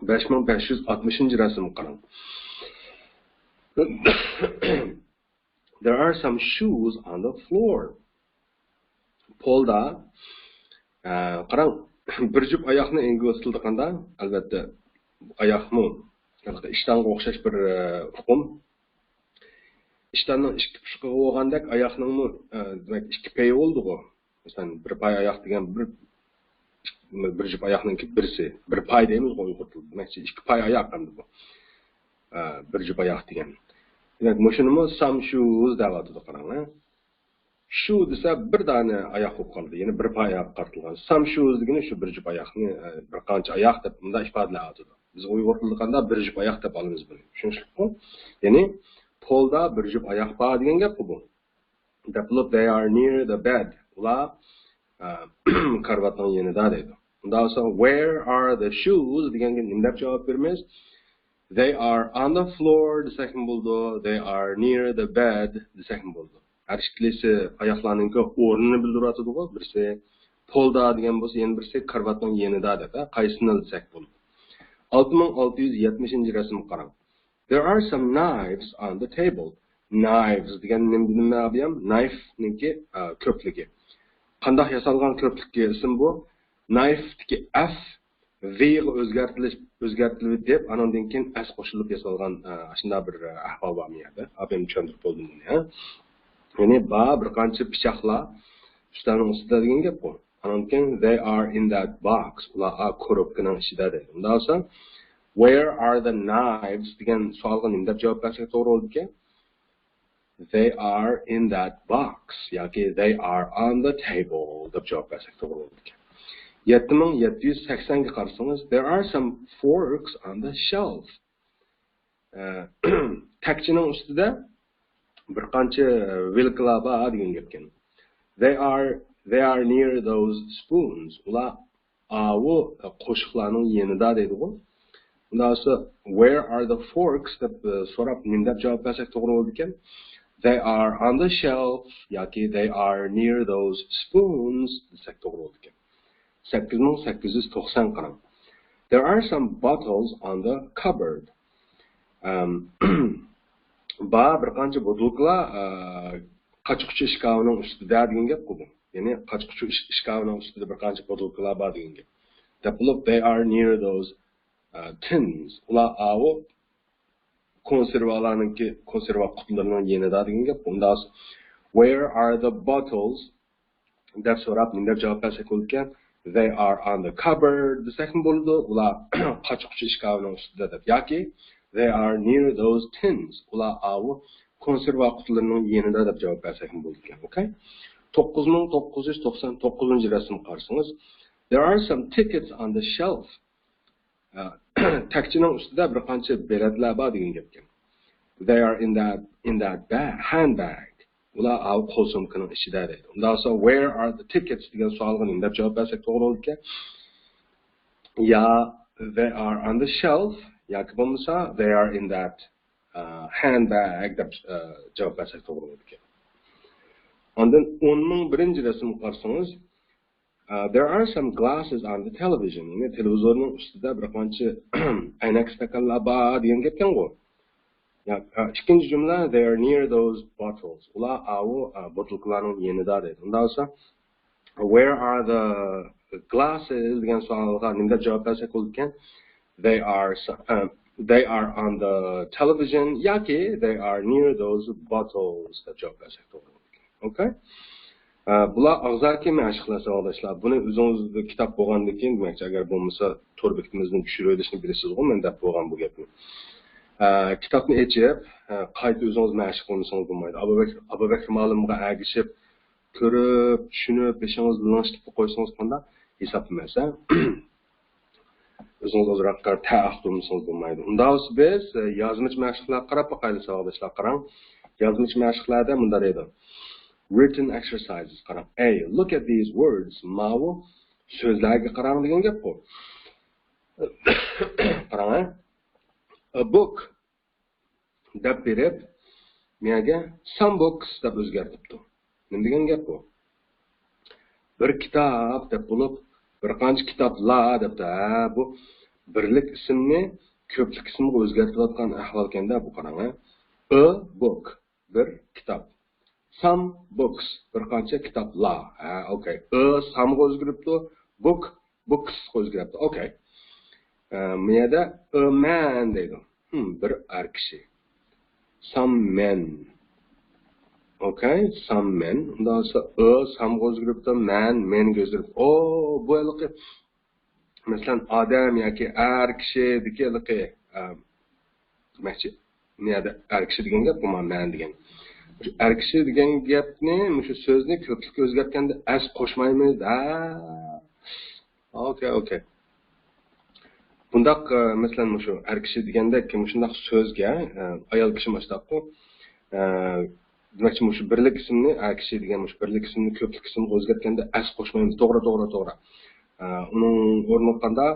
بەش مىڭ بەش يۈز ئاتمىشىنچى رەسىمگە قاراڭ. There are some shoes on the floor. پولدا، ئە، قاراڭ، بىر جۈپ ئاياقنى ئىنگلىز تىلىدا قانداق؟ ئەلۋەتتە، ئاياقمۇ ئىشتانغا ئوخشاش بىر، ئە، ئۇقۇم. ئىشتاننىڭ ئىككى پۇشقىغا بولغاندەك ئاياقنىڭمۇ، ئە، دېمەك، ئىككى پېيى بولىدىغۇ. مەسىلەن، بىر پاي ئاياق دېگەن بىر، بىر جۈپ ئاياقنىڭكى بىرسى. بىر پاي دەيمىزغۇ ئۇيغۇر تىلىدا. دېمەكچى، ئىككى پاي ئاياق ئەمدى بۇ. ئە، بىر جۈپ ئاياق دېگەن. دېمەك، مۇشۇنىمۇ some shoes دەۋاتىدۇ، قاراڭ، ھە. Shoe دېسە، بىر دانە ئاياق بولۇپ قالىدۇ. يەنى بىر پاي ئاياققا قارىتىلغان. Some shoes دېگىنى شۇ بىر جۈپ ئاياقنى، ئە، بىر قانچە ئاياق دەپ مۇنداق ئىپادىلەۋاتىدۇ. بىز ئۇيغۇر تىلىدا قانداق بىر جۈپ ئاياق دەپ ئالىمىز بۇنى. چۈشىنىشلىكمۇ؟ يەنى پولدا بىر جۈپ ئاياق بار دېگەن گەپقۇ بۇ. دەپ بولۇپ، they are near the bed. ئۇلار، ئە، كارىۋاتنىڭ يېنىدا دەيدۇ. ئۇنداق بولسا، where are the shoes دېگەنگە نېمە دەپ جاۋاب بېرىمىز؟ They are on the floor دېسەكمۇ بولىدۇ، they are near the bed دېسەكمۇ بولىدۇ. ھەر ئىككىلىسى ئاياقلارنىڭكى ئورنىنى بىلدۈرۈۋاتىدىغۇ، بىرسى پولدا دېگەن بولسا يەنە بىرسى كارىۋاتنىڭ يېنىدا دەپ، ھە، قايسىسىنى دېسەك بولىدۇ. ئالتە مىڭ ئالتە يۈز يەتمىشىنچى رەسىمگە قاراڭ. There are some knives on the table. Knives دېگەن نېمە، نېمە ئابىيام؟ Knife نىڭكى، ئە، كۆپلۈكى. قانداق ياسالغان كۆپلۈككە ئىسىم بۇ؟ Knife تىكى F V غا ئۆزگەرتىلىش، ئۆزگەرتىلىپ دەپ، ئانىڭدىن كېيىن S قوشۇلۇپ ياسالغان، ئە، ئاشۇنداق بىر، ئە، ئەھۋال بارمۇ يەردە؟ ئاپىرىن چۈشەندۈرۈپ بولدۇم بۇنى، ھە؟ يەنى بار بىر قانچە پىچاقلار ئۈستەلنىڭ ئۈستىدە دېگەن گەپقۇ. ئانىڭدىن كېيىن they are in that box. ئۇلار ئا كوروپكىنىڭ ئىچىدە دەيدۇ. ئۇنداق بولسا where are the knives دېگەن سوئالغا نېمە دەپ جاۋاب بەرسەك توغرا بولىدىكەن؟ They are in that box ياكى they are on the table دەپ جاۋاب بەرسەك توغرا بولىدىكەن. يەتتە مىڭ يەتتە يۈز سەكسەنگە قارىسىڭىز، there are some forks on the shelf. ئە، تەكچىنىڭ ئۈستىدە بىر قانچە ۋىلكىلار بار دېگەن گەپكەن. They are, they are near those spoons. ئۇلار ئاۋۇ قوشۇقلارنىڭ يېنىدا دەيدىغۇ. ئۇنداق بولسا where are the forks دەپ، ئە، سوراپ نېمە دەپ جاۋاب بەرسەك توغرا بولىدىكەن؟ They are on the shelf ياكى they are near those spoons دېسەك توغرا بولىدىكەن. سەككىز مىڭ سەككىز يۈز توقسان قاراڭ. There are some bottles on the cupboard. ئەم، بار بىر قانچە بوتۇلكىلار، ئە، قاچا-قۇچا ئىشكاپىنىڭ ئۈستىدە دېگەن گەپقۇ بۇ. يەنى قاچا-قۇچا ئىش-، ئىشكاپىنىڭ ئۈستىدە بىر قانچە بوتۇلكىلار بار دېگەن گەپ. دەپ بولۇپ، they are near those, ئە، tins. ئۇلار ئاۋۇ كونسېرۋالارنىڭكى، كونسېرۋا قۇتىلىرىنىڭ يېنىدا دېگەن گەپ. ئۇنداق بولسا، where are the bottles دەپ سوراپ، نېمە دەپ جاۋاب بەرسەك بولىدىكەن؟ They are on the cupboard دېسەكمۇ بولىدۇ. ئۇلار قاچا-قۇچا ئىشكاپىنىڭ ئۈستىدە دەپ. ياكى they are near those tins. ئۇلار ئاۋۇ كونسېرۋا قۇتىلىرىنىڭ يېنىدا دەپ جاۋاب بەرسەكمۇ بولىدىكەن. ئوكەي. توققۇز مىڭ توققۇز يۈز توقسان توققۇزىنچى رەسىمگە قارىسىڭىز، there are some tickets on the shelf. ئە، تەكچىنىڭ ئۈستىدە بىر قانچە بېلەتلەر بار دېگەن گەپكەن. They are in that, in that bag, handbag. ئۇلار ئاۋۇ قول سومكىنىڭ ئىچىدە دەيدۇ. ئۇنداق بولسا، where are the tickets دېگەن سوئالغا نېمە دەپ جاۋاب بەرسەك توغرا بولىدىكەن؟ يا they are on the shelf ياكى بولمىسا they are in that, ئە، handbag دەپ، ئە، جاۋاب بەرسەك توغرا بولىدىكەن. ئاندىن ئون مىڭ بىرىنچى رەسىمگە قارىسىڭىز، ئە، there are some glasses on the television. يەنى تېلېۋىزورنىڭ ئۈستىدە بىر قانچە ئەينەك ئىستاكانلار بار دېگەن گەپكەنغۇ. يا، ئە، ئىككىنچى جۈملە، they are near those bottles. ئۇلار ئاۋۇ، ئە، بوتۇلكىلارنىڭ يېنىدا دەيدۇ. ئۇنداق بولسا، where are the glasses دېگەن سوئالغا نېمە دەپ جاۋاب بەرسەك بولىدىكەن؟ They are so-, ئە، they are on the television ياكى they are near those bottles دەپ جاۋاب بەرسەك توغرا بولىدىكەن. ئوكەي؟ ئە، بۇلار ئاغزاكى مەشىقلەر، ساۋاقداشلار. بۇنى ئۆزىڭىزدە كىتاب بولغاندىن كېيىن، دېمەكچى، ئەگەر بولمىسا تور بېكىتىمىزدىن چۈشۈرۈۋېلىشنى بىلىسىزغۇ، مەن دەپ بولغان بۇ گەپنى. ئە، كىتابنى ئېچىپ، ئە، قايتا ئۆزىڭىز مەشىق قىلمىسىڭىز بولمايدۇ. ئابابەكرى، ئابابەكرى مۇئەللىمغا ئەگىشىپ، كۆرۈپ، چۈشىنىپ، بېشىڭىز لىڭشىتىپ قويسىڭىز قانداق؟ ھېساب ئەمەس، ھە؟ ئۆزىڭىز ئازراق تەر ئاقتۇرمىسىڭىز بولمايدۇ. ئۇنداق بولسا بىز، ئە، يازمىچە مەشىقلەرگە قاراپ باقايلى، ساۋاقداشلار، قاراڭ. يازمىچە مەشىقلەردە مۇنداق دەيدۇ. Written exercises، قاراڭ. A, look at these words. ماۋۇ سۆزلەرگە قاراڭ دېگەن گەپقۇ. قاراڭ، ھە. A book دەپ بېرىپ، مېيەگە some books دەپ ئۆزگەرتىپتۇ. نېمە دېگەن گەپ بۇ؟ بىر كىتاب دەپ بولۇپ، بىر قانچە كىتابلار دەپتۇ. ھە، بۇ بىرلىك ئىسىمنى كۆپلۈك ئىسىمغا ئۆزگەرتىۋاتقان ئەھۋالكەن-دە بۇ، قاراڭ، ھە. A book، بىر كىتاب. Some books، بىر قانچە كىتابلار. ھە، ئوكەي. A سامغا ئۆزگىرىپتۇ. Book، بوكسقا ئۆزگىرەپتۇ. ئوكەي. ئە، مۇ يەردە a man دەيدۇ. ھىم، بىر ئەر كىشى. Some men. ئوكەي، some men. ئۇنداق بولسا a سامغا ئۆزگىرىپتۇ، man مەنگە ئۆزگىرىپتۇ. ئو، بۇ ھېلىقى، مەسىلەن، ئادەم ياكى ئەر كىشىدىكى ھېلىقى، ئە، دېمەكچى، نېيەدە ئەر كىشى دېگەن گەپ، بۇ مانا مەن دېگەن. مۇشۇ ئەر كىشى دېگەن گەپنى، مۇشۇ سۆزنى كۆپلۈككە ئۆزگەرتكەندە ئەس قوشمايمىز. ھە. ئوكەي، ئوكەي. بۇنداق، ئە، مەسىلەن، مۇشۇ ئەر كىشى دېگەندەك، مۇشۇنداق سۆزگە، ئە، ئايال كىشىمۇ ئاشتاققۇ. ئە، دېمەكچى، مۇشۇ بىرلىك ئىسىمنى، ئەر كىشى دېگەن مۇشۇ بىرلىك ئىسىمنى كۆپلۈك ئىسىمغا ئۆزگەرتكەندە ئەس قوشمايمىز. توغرا، توغرا، توغرا. ئە، ئۇنىڭ ئورنىغا قاندا،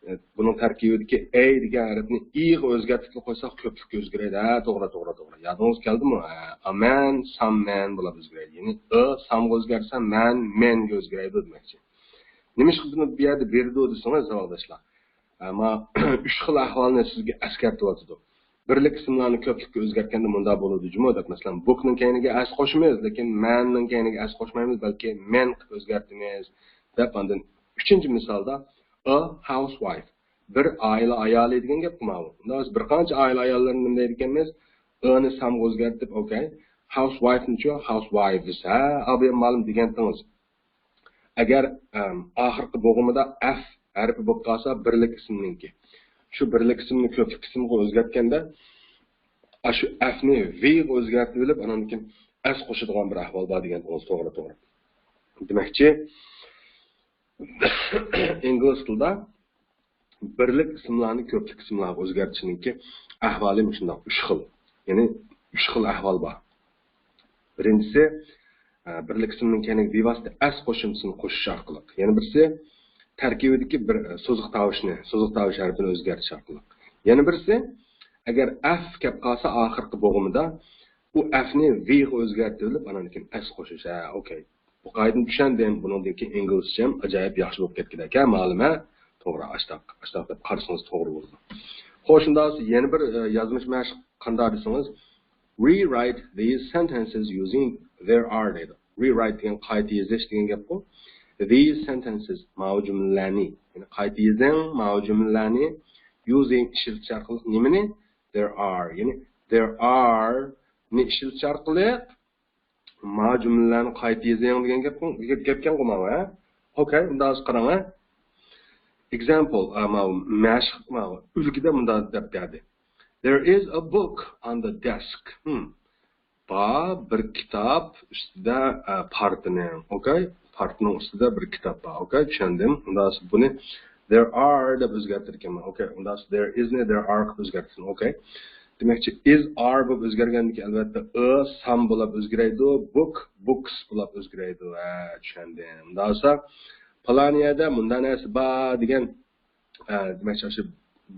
ئە، بۇنىڭ تەركىبىدىكى ئەي دېگەن ھەرپنى ئىغا ئۆزگەرتىپلا قويساق، كۆپلۈككە ئۆزگىرەيدۇ. ھە، توغرا، توغرا، توغرا. يادىڭىزغا كەلدىمۇ؟ ئە، ئا مەن، سام مەن بولۇپ ئۆزگىرەيدۇ. يەنى ئا سامغا ئۆزگەرسە، مەن مەنگە ئۆزگىرەيدۇ دېمەكچى. نېمىشقا بۇنى بۇ يەردە بېرىدۇ دېسىڭىز، ساۋاقداشلار، ئەمما ئۈچ خىل ئەھۋالنى سىزگە ئەسكەرتىۋاتىدۇ. بىرلىك ئىسىملارنى كۆپلۈككە ئۆزگەرتكەندە مۇنداق بولىدۇ جۇمۇ دەپ، مەسىلەن، بۇكنىڭ كەينىگە ئەس قوشىمىز، لېكىن مەننىڭ كەينىگە ئەس قوشمايمىز، بەلكى مەن قىلىپ ئۆزگەرتىمىز دەپ. ئاندىن ئۈچىنچى مىسالدا، a housewife، بىر ئائىلە ئايالى دېگەن گەپقۇ ماۋۇ. ئۇنداق بولسا بىر قانچە ئائىلە ئاياللىرىنى نېمە دەيدىكەنمىز؟ ئنى سامغا ئۆزگەرتىپ، ئوكەي. Housewifeنىچۇ؟ Housewives. ھە، ئابىيەم مالىم دېگەنتىڭىز. ئەگەر ئەم، ئاخىرقى بوغۇمىدا ئەف ھەرپى بولۇپ قالسا، بىرلىك ئىسىمنىڭكى، شۇ بىرلىك ئىسىمنى كۆپلۈك ئىسىمغا ئۆزگەرتكەندە، ئاشۇ ئەفنى ۋغا ئۆزگەرتىۋېلىپ، ئانان كېيىن ئەس قوشىدىغان بىر ئەھۋال بار دېگەن، ئۇ توغرا، توغرا. دېمەكچى، ئىنگلىز تىلىدا بىرلىك ئىسىملارنى كۆپلۈك ئىسىملارغا ئۆزگەرتىشنىڭكى ئەھۋالى مۇشۇنداق ئۈچ خىل. يەنى ئۈچ خىل ئەھۋال بار. بىرىنچىسى، ئە، بىرلىك ئىسىمنىڭ كەينىگە بىۋاسىتە ئەس قوشۇمچىسىنى قوشۇش ئارقىلىق. يەنە بىرسى، تەركىبىدىكى بىر، ئە، سوزۇق تاۋۇشنى، سوزۇق تاۋۇش ھەرپىنى ئۆزگەرتىش ئارقىلىق. يەنە بىرسى، ئەگەر ئەف كەپ قالسا ئاخىرقى بوغۇمىدا، ئۇ ئەفنى ۋغا ئۆزگەرتىۋېلىپ، ئانان كېيىن ئەس قوشۇش. ھە، ئوكەي. بۇ قائىدىنى چۈشەندىم. بۇنىڭدىن كېيىن ئىنگلىزچەم ئاجايىپ ياخشى بولۇپ كەتكۈدەك ھە، مالىم ھە؟ توغرا، ئاشتاق، ئاشتاق دەپ قارىسىڭىز توغرا بولىدۇ. خوش، شۇنداق بولسا يەنە بىر، ئە، يازمىش مەشىق قانداق دېسىڭىز، rewrite these sentences using there are دەيدۇ. Rewrite دېگەن قايتا يېزىش دېگەن گەپقۇ. These sentences، ماۋۇ جۈملىلەرنى، يەنى قايتا يېزىڭ ماۋۇ جۈملىلەرنى، using ئىشلىتىش ئارقىلىق نېمىنى؟ There are، يەنى there are نى ئىشلىتىش ئارقىلىق ما جۈملىلەرنى قايتا يېزىڭ دېگەن گەپ، گەپ، گەپكەنغۇ ماۋۇ، ھە؟ ئوكەي، ئۇنداق قاراڭ، ھە؟ Example، ئا، ماۋۇ مەشىق، ماۋۇ ئۈلگىدە مۇنداق دەپ بەردى. There is a book on the desk. Hmm. بار بىر كىتاب ئۈستىدە، ئا، پارتىنىڭ. ئوكەي؟ پارتىنىڭ ئۈستىدە بىر كىتاب بار. ئوكەي؟ چۈشەندىم. ئۇنداق بۇنى there are دەپ ئۆزگەرتىدىكەنمەن. ئوكەي. ئۇنداق there is نى there are قىلىپ ئۆزگەرتىدىكەن. ئوكەي. دېمەكچى، is are بولۇپ ئۆزگەرگەندىكىن، ئەلۋەتتە، ئا سام بولۇپ ئۆزگىرەيدۇ، book، books بولۇپ ئۆزگىرەيدۇ. ھە، چۈشەندىم. ئۇنداق بولسا، پالان يەردە مۇنداق نەرسە بار دېگەن، ئە، دېمەكچى، ئاشۇ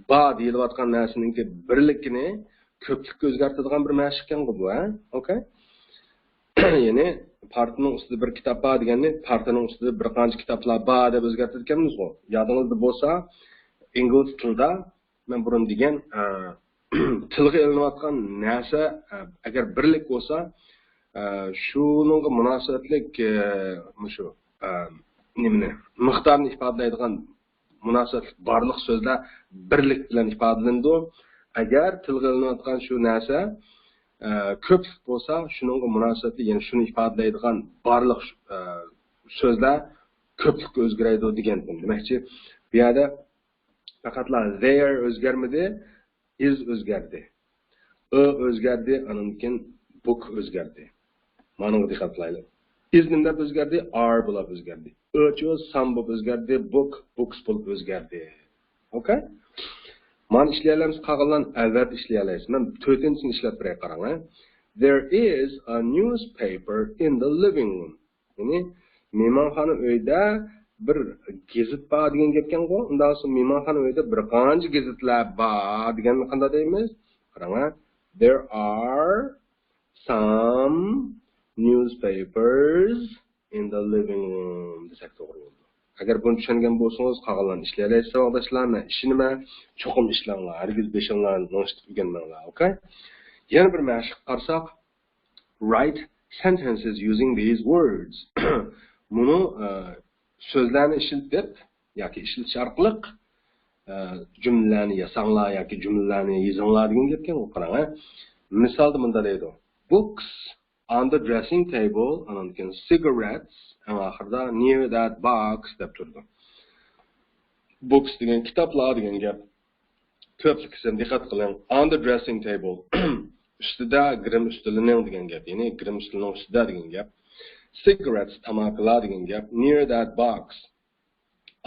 بار دېيىلىۋاتقان نەرسىنىڭكى بىرلىكىنى كۆپلۈككە ئۆزگەرتىدىغان بىر مەشىقكەنغۇ بۇ، ھە؟ ئوكەي. يەنى، پارتىنىڭ ئۈستىدە بىر كىتاب بار دېگەننى، پارتىنىڭ ئۈستىدە بىر قانچە كىتابلار بار دەپ ئۆزگەرتىدىكەنمىزغۇ. يادىڭىزدا بولسا، ئىنگلىز تىلىدا مەن بۇرۇن دېگەن، ئە، تىلغا ئېلىنىۋاتقان نەرسە، ئە، ئەگەر بىرلىك بولسا، ئە، شۇنىڭغا مۇناسىۋەتلىك، ئە، مۇشۇ، ئە، نېمىنى، مىقدارنى ئىپادىلەيدىغان مۇناسىۋەتلىك بارلىق سۆزلەر بىرلىك بىلەن ئىپادىلىنىدۇ. ئەگەر تىلغا ئېلىنىۋاتقان شۇ نەرسە، ئە، كۆپلۈك بولسا، شۇنىڭغا مۇناسىۋەتلىك، يەنى شۇنى ئىپادىلەيدىغان بارلىق، ئە، سۆزلەر كۆپلۈككە ئۆزگىرەيدۇ دېگەنتىم. دېمەكچى، بۇ يەردە پەقەتلا there ئۆزگەرمىدى، is ئۆزگەردى. ئا ئۆزگەردى، ئاندىن كېيىن book ئۆزگەردى. مانىڭغا دىققەت قىلايلى. Is نېمە دەپ ئۆزگەردى؟ Are بولاپ ئۆزگەردى. ئاچۇ سام بولۇپ ئۆزگەردى، book، books بولۇپ ئۆزگەردى. ئوكەي؟ مانا ئىشلىيەلەمسىز، قالغانلارنى ئەلۋەتتە ئىشلىيەلەيسىز. مەن تۆتىنچىسىنى ئىشلەپ بېرەي، قاراڭ، ھە. There is a newspaper in the living room. يەنى مېھمانخانا ئۆيدە بىر گېزىت بار دېگەن گەپكەنغۇ. ئۇنداق بولسا مېھمانخانا ئۆيدە بىر قانچە گېزىتلەر بار دېگەننى قانداق دەيمىز؟ قاراڭ، there are some newspapers in the living room دېسەك توغرا بولىدۇ. ئەگەر بۇنى چۈشەنگەن بولسىڭىز، قالغانلارنى ئىشلىيەلەيسىز، ساۋاقداشلار. مەن ئىشىنىمەن. چوقۇم ئىشلەڭلار. ھەرگىز بېشىڭلارنى لىڭشىتىپ ئۆگەنمەڭلار. ئوكەي؟ يەنە بىر مەشىققە قارىساق، write sentences using these words. مۇنۇ، ئە، سۆزلەرنى ئىشلىتىپ ياكى ئىشلىتىش ئارقىلىق، ئە، جۈملىلەرنى ياساڭلار ياكى جۈملىلەرنى يېزىڭلار دېگەن گەپكەنغۇ، قاراڭ، ھە. مىسالدا مۇنداق دەيدۇ. Books on the dressing table، ئاندىن كېيىن cigarettes، ئەڭ ئاخىرىدا near that box دەپ تۇرىدۇ. Books دېگەن كىتابلار دېگەن گەپ. كۆپلۈك ئىسىم، دىققەت قىلىڭ. On the dressing table. ئۈستىدە، گىرىم ئۈستىلىنىڭ دېگەن گەپ. يەنى گىرىم ئۈستىلىنىڭ ئۈستىدە دېگەن گەپ. Cigarettes، تاماكىلار دېگەن گەپ. Near that box.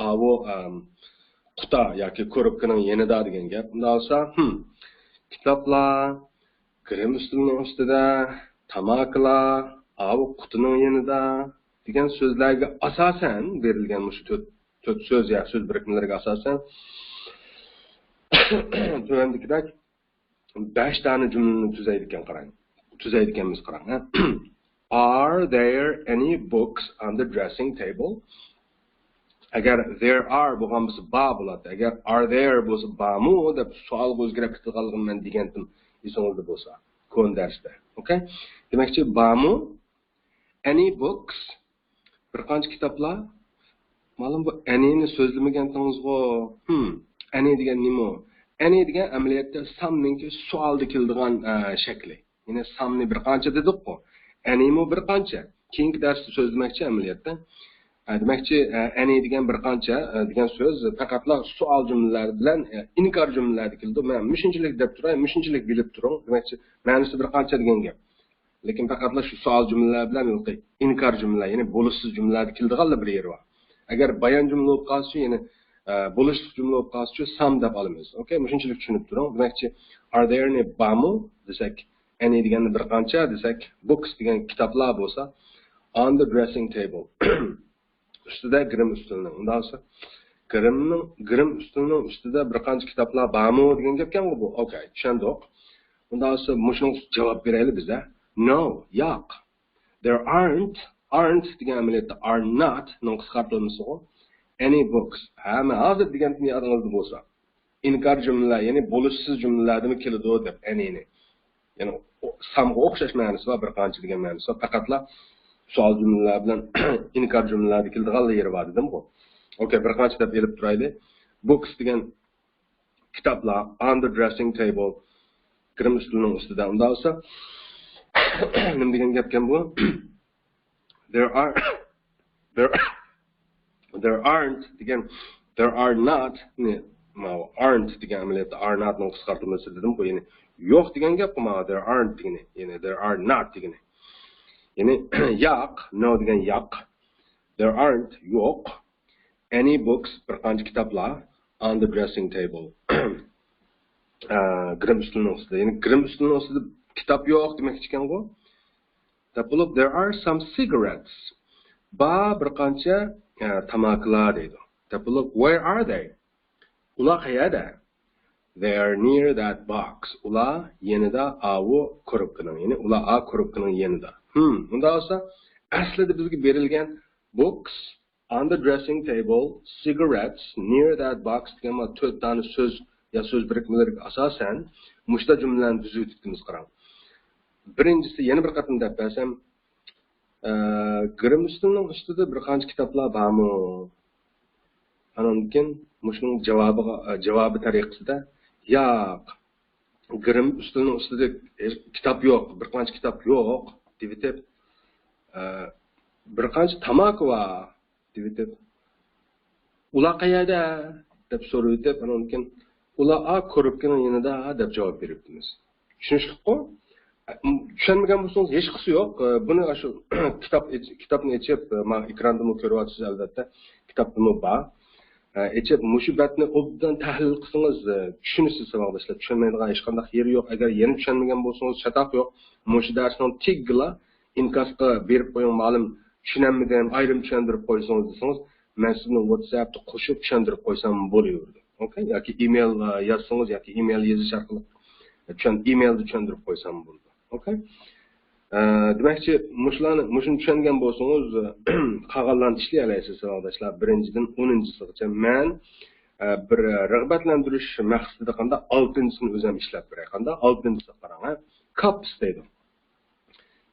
ئاۋۇ، ئەم، قۇتا ياكى كورۇپكىنىڭ يېنىدا دېگەن گەپ. ئۇنداق بولسا، ھىم، كىتابلار، گىرىم ئۈستىلىنىڭ ئۈستىدە، تاماكىلار، ئاۋۇ قۇتىنىڭ يېنىدا دېگەن سۆزلەرگە ئاساسەن بېرىلگەن مۇشۇ تۆت، تۆت سۆز يا سۆز بىرىكمىلىرىگە ئاساسەن تۆۋەندىكىدەك بەش دانە جۈملىنى تۈزەيدىكەن، قاراڭ. تۈزەيدىكەنمىز، قاراڭ، ھە. Are there any books on the dressing table? ئەگەر there are بولغان بولسا بار بولاتتى. ئەگەر are there بولسا بارمۇ دەپ سوئالغا ئۆزگىرىپ كېتىدىغانلىقىنى مەن دېگەنتىم، ئېسىڭىزدە بولسا، كونا دەرستە. ئوكەي؟ دېمەكچى، بارمۇ؟ Any books؟ بىر قانچە كىتابلار؟ مانا بۇ any نى سۆزلىمىگەنتىڭىزغۇ. ھىم، any دېگەن نېمە؟ Any دېگەن ئەمەلىيەتتە some نىڭكى سوئالدا كېلىدىغان، ئە، شەكلى. يەنى some نى بىر قانچە دېدۇققۇ. Any مۇ بىر قانچە. كېيىنكى دەرستە سۆزلىمەكچى ئەمەلىيەتتە. ئە، دېمەكچى، ئە، any دېگەن بىر قانچە، ئە، دېگەن سۆز پەقەتلا سوئال جۈملىلەر بىلەن، ئە، ئىنكار جۈملىلەردە كېلىدۇ. مەن مۇشۇنچىلىك دەپ تۇراي، مۇشۇنچىلىك بىلىپ تۇرۇڭ. دېمەكچى، مەنىسى بىر قانچە دېگەن گەپ. لېكىن پەقەتلا شۇ سوئال جۈملىلەر بىلەن ھېلىقى ئىنكار جۈملىلەر، يەنى بولۇشسىز جۈملىلەردە كېلىدىغانلا بىر يېرى بار. ئەگەر بايان جۈملە بولۇپ قالسىچۇ، يەنى، ئە، بولۇشلۇق جۈملە بولۇپ قالسىچۇ، some دەپ ئالىمىز. ئوكەي، مۇشۇنچىلىك چۈشىنىپ تۇرۇڭ. دېمەكچى، are there نى بارمۇ دېسەك، any دېگەننى بىر قانچە دېسەك، books دېگەن كىتابلار بولسا، on the dressing table. ئۈستىدە، گىرىم ئۈستىلىنىڭ. ئۇنداق بولسا، گىرىمنىڭ، گىرىم ئۈستىلىنىڭ ئۈستىدە بىر قانچە كىتابلار بارمۇ دېگەن گەپكەنغۇ بۇ. ئوكەي، چۈشەندۇق. ئۇنداق بولسا، مۇشۇنىڭ جاۋاب بېرەيلى بىزە. No، ياق. There aren't، aren't دېگەن ئەمەلىيەتتە are not نىڭ قىسقارتىلمىسىغۇ. Any books. ھە، مەن ھازىر دېگەنتىم يادىڭىزدا بولسا. ئىنكار جۈملىلەر، يەنى بولۇشسىز جۈملىلەردىمۇ كېلىدۇ دەپ any نى. يەنى ئو-، some غا ئوخشاش مەنىسى بار، بىر قانچە دېگەن مەنىسى بار. پەقەتلا سوئال جۈملىلەر بىلەن ئىنكار جۈملىلەردە كېلىدىغانلا يېرى بار دېدىمغۇ. ئوكەي، بىر قانچە دەپ ئېلىپ تۇرايلى. Books دېگەن كىتابلار، on the dressing table، گىرىم ئۈستىلىنىڭ ئۈستىدە. ئۇنداق بولسا، نېمە دېگەن گەپكەن بۇ؟ There are، there، there aren't دېگەن، there are not نى، ماۋۇ aren't دېگەن ئەمەلىيەتتە are not نىڭ قىسقارتىلمىسى دېدىم. بۇ يەنى يوق دېگەن گەپ بۇ ماڭا، there aren't دېگىنى. يەنى there are not دېگىنى. يەنى ياق، no دېگەن ياق. There aren't، يوق. Any books، بىر قانچە كىتابلار، on the dressing table. ئە، گىرىم ئۈستىلىنىڭ ئۈستىدە. يەنى گىرىم ئۈستىلىنىڭ ئۈستىدە كىتاب يوق دېمەكچىكەنغۇ. دەپ بولۇپ، there are some cigarettes. بار بىر قانچە، ئە، تاماكىلار دەيدۇ. دەپ بولۇپ، where are they؟ ئۇلار قەيەردە؟ They are near that box. ئۇلار يېنىدا ئاۋۇ كورۇپكىنىڭ، يەنى ئۇلار ئا كورۇپكىنىڭ يېنىدا. ھىم، ئۇنداق بولسا، ئەسلىدە بىزگە بېرىلگەن books on the dressing table، cigarettes near that box دېگەن مانا تۆت دانە سۆز يا سۆز بىرىكمىلىرىگە ئاساسەن مۇشۇنداق جۈملىلەرنى تۈزۈۋېتىپتىمىز، قاراڭ. بىرىنچىسى، يەنە بىر قېتىم دەپ بەرسەم، ئە، گىرىم ئۈستىلىنىڭ ئۈستىدە بىر قانچە كىتابلار بارمۇ؟ ئانان كېيىن مۇشۇنىڭ جاۋابىغا، ئە، جاۋابى تەرىقىسىدە، ياق، گىرىم ئۈستىلىنىڭ ئۈستىدە، ئە، كىتاب يوق، بىر قانچە كىتاب يوق دېۋېتىپ، ئە، بىر قانچە تاماكا بار دېۋېتىپ، ئۇلار قەيەردە؟ دەپ سورىۋېتىپ، ئانان كېيىن، ئۇلار ئا كورۇپكىنىڭ يېنىدا دەپ جاۋاب بېرىپتىمىز. چۈشىنىشلىكقۇ؟ چۈشەنمىگەن بولسىڭىز ھېچقىسى يوق. بۇنى شۇ كىتاب، كىتابنى ئېچىپ، مانا ئېكراندىمۇ كۆرۈۋاتىسىز ئەلۋەتتە. كىتابتىمۇ بار. ئېچىپ مۇشۇ بەتنى ئوبدان تەھلىل قىلسىڭىز، چۈشىنىسىز ساۋاقداشلار. چۈشەنمەيدىغان ھېچقانداق يېرى يوق. ئەگەر يەنە چۈشەنمىگەن بولسىڭىز چاتاق يوق. مۇشۇ دەرسنىڭ تېگىگىلا ئىنكاسقا بېرىپ قويۇڭ، مۇئەللىم، چۈشىنەلمىدىم، ئايرىم چۈشەندۈرۈپ قويسىڭىز دېسىڭىز، مەن سىزنى ۋاتساپتا قوشۇپ چۈشەندۈرۈپ قويسام بولۇۋېرىدۇ. ئوكەي؟ ياكى ئىمېيل، ئە، يازسىڭىز ياكى ئىمېيل يېزىش ئارقىلىق چۈشەن-، ئىمېيلدا چۈشەندۈرۈپ قويسام بولىدۇ. ئوكەي؟ ئە، دېمەكچى، مۇشۇلارنى، مۇشۇنى چۈشەنگەن بولسىڭىز، قالغانلارنى ئىشلىيەلەيسىز ساۋاقداشلار. بىرىنچىدىن ئونىنچىسىغىچە مەن، ئە، بىر رىغبەتلەندۈرۈش مەقسىتىدە قاندا ئالتىنچىسىنى ئۆزۈم ئىشلەپ بېرەي. قاندا ئالتىنچىسى قاراڭ، ھە؟ كاپس دەيدۇ.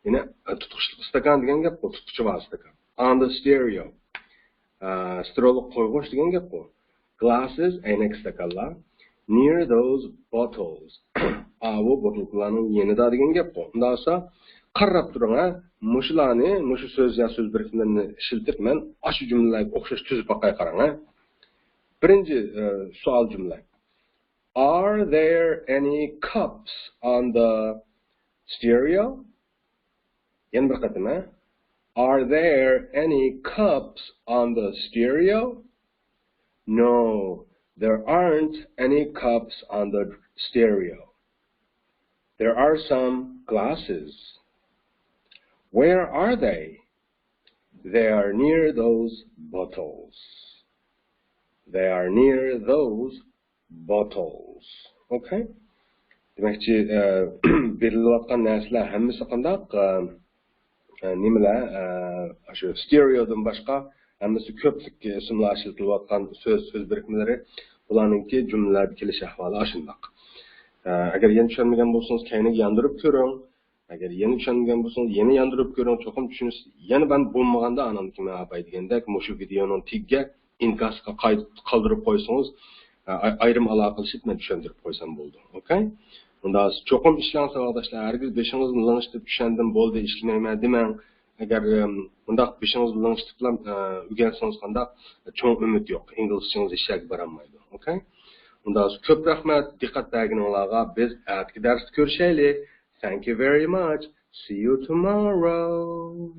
يەنى، ئە، تۇتقۇچلۇق ئىستاكان دېگەن گەپ، بۇ تۇتقۇچى بار ئىستاكان. On the stereo. ئە، ستېرېئولۇق قويغۇچ دېگەن گەپقۇ. Glasses، ئەينەك ئىستاكانلار. Near those bottles. ئاۋۇ بوتۇلكىلارنىڭ يېنىدا دېگەن گەپقۇ. ئۇنداق بولسا، قارراپ تۇرۇڭ، ھە. مۇشۇلارنى، مۇشۇ سۆز يا سۆز بىرىكمىلىرىنى ئىشلىتىپ، مەن ئاشۇ جۈملىلەرگە ئوخشاش تۈزۈپ باقاي، قاراڭ، ھە. بىرىنچى، ئە، سوئال جۈملە. Are there any cups on the stereo? يەنە بىر قېتىم، ھە؟ Are there any cups on the stereo? No, there aren't any cups on the stereo. There are some glasses. Where are they? They are near those bottles. They are near those bottles. Okay? دېمەكچى، ئە، بېرىلىۋاتقان نەرسىلەر ھەممىسى قانداق؟ ئە، ئە، نېمىلەر؟ ئە، شۇ ستېرېئودىن باشقا ھەممىسى كۆپلۈك ئىسىملار ئىشلىتىلىۋاتقان سۆز، سۆز بىرىكمىلىرى، بۇلارنىڭكى جۈملىلەردە كېلىش ئەھۋالى ئاشۇنداق. ئە، ئەگەر يەنە چۈشەنمىگەن بولسىڭىز، كەينىگە ياندۇرۇپ كۆرۈڭ. ئەگەر يەنە چۈشەنمىگەن بولسىڭىز، يەنە ياندۇرۇپ كۆرۈڭ، چوقۇم چۈشىنىسىز. يەنە مەن بولمىغاندا، ئانامدىكى مەن ئاپاي دېگەندەك، مۇشۇ ۋىدېئونىڭ تېگىگە ئىنكاسقا قايت-، قالدۇرۇپ قويسىڭىز، ئە، ئاي-، ئايرىم ئالاقىلىشىپ مەن چۈشەندۈرۈپ قويسام بولىدۇ. ئوكەي؟ ئۇنداق چوقۇم ئىشلەڭ ساۋاقداشلار، ھەرگىز بېشىڭىزنى لىڭشىتىپ چۈشەندىم، بولدى، ئىشلىمەيمەن دېمەڭ. ئەگەر، ئەم، مۇنداق بېشىڭىزنى لىڭشىتىپلا، ئە، ئۆگەنسىڭىز قانداق، چوڭ ئۈمىد يوق. ئىنگلىزچىڭىز ھېچ يەرگە بارالمايدۇ. ئوكەي؟ ئۇنداق كۆپ رەھمەت دىققەت بەرگىنىڭلارغا. بىز ئەتىكى دەرستە كۆرۈشەيلى. Thank you very much. See you tomorrow.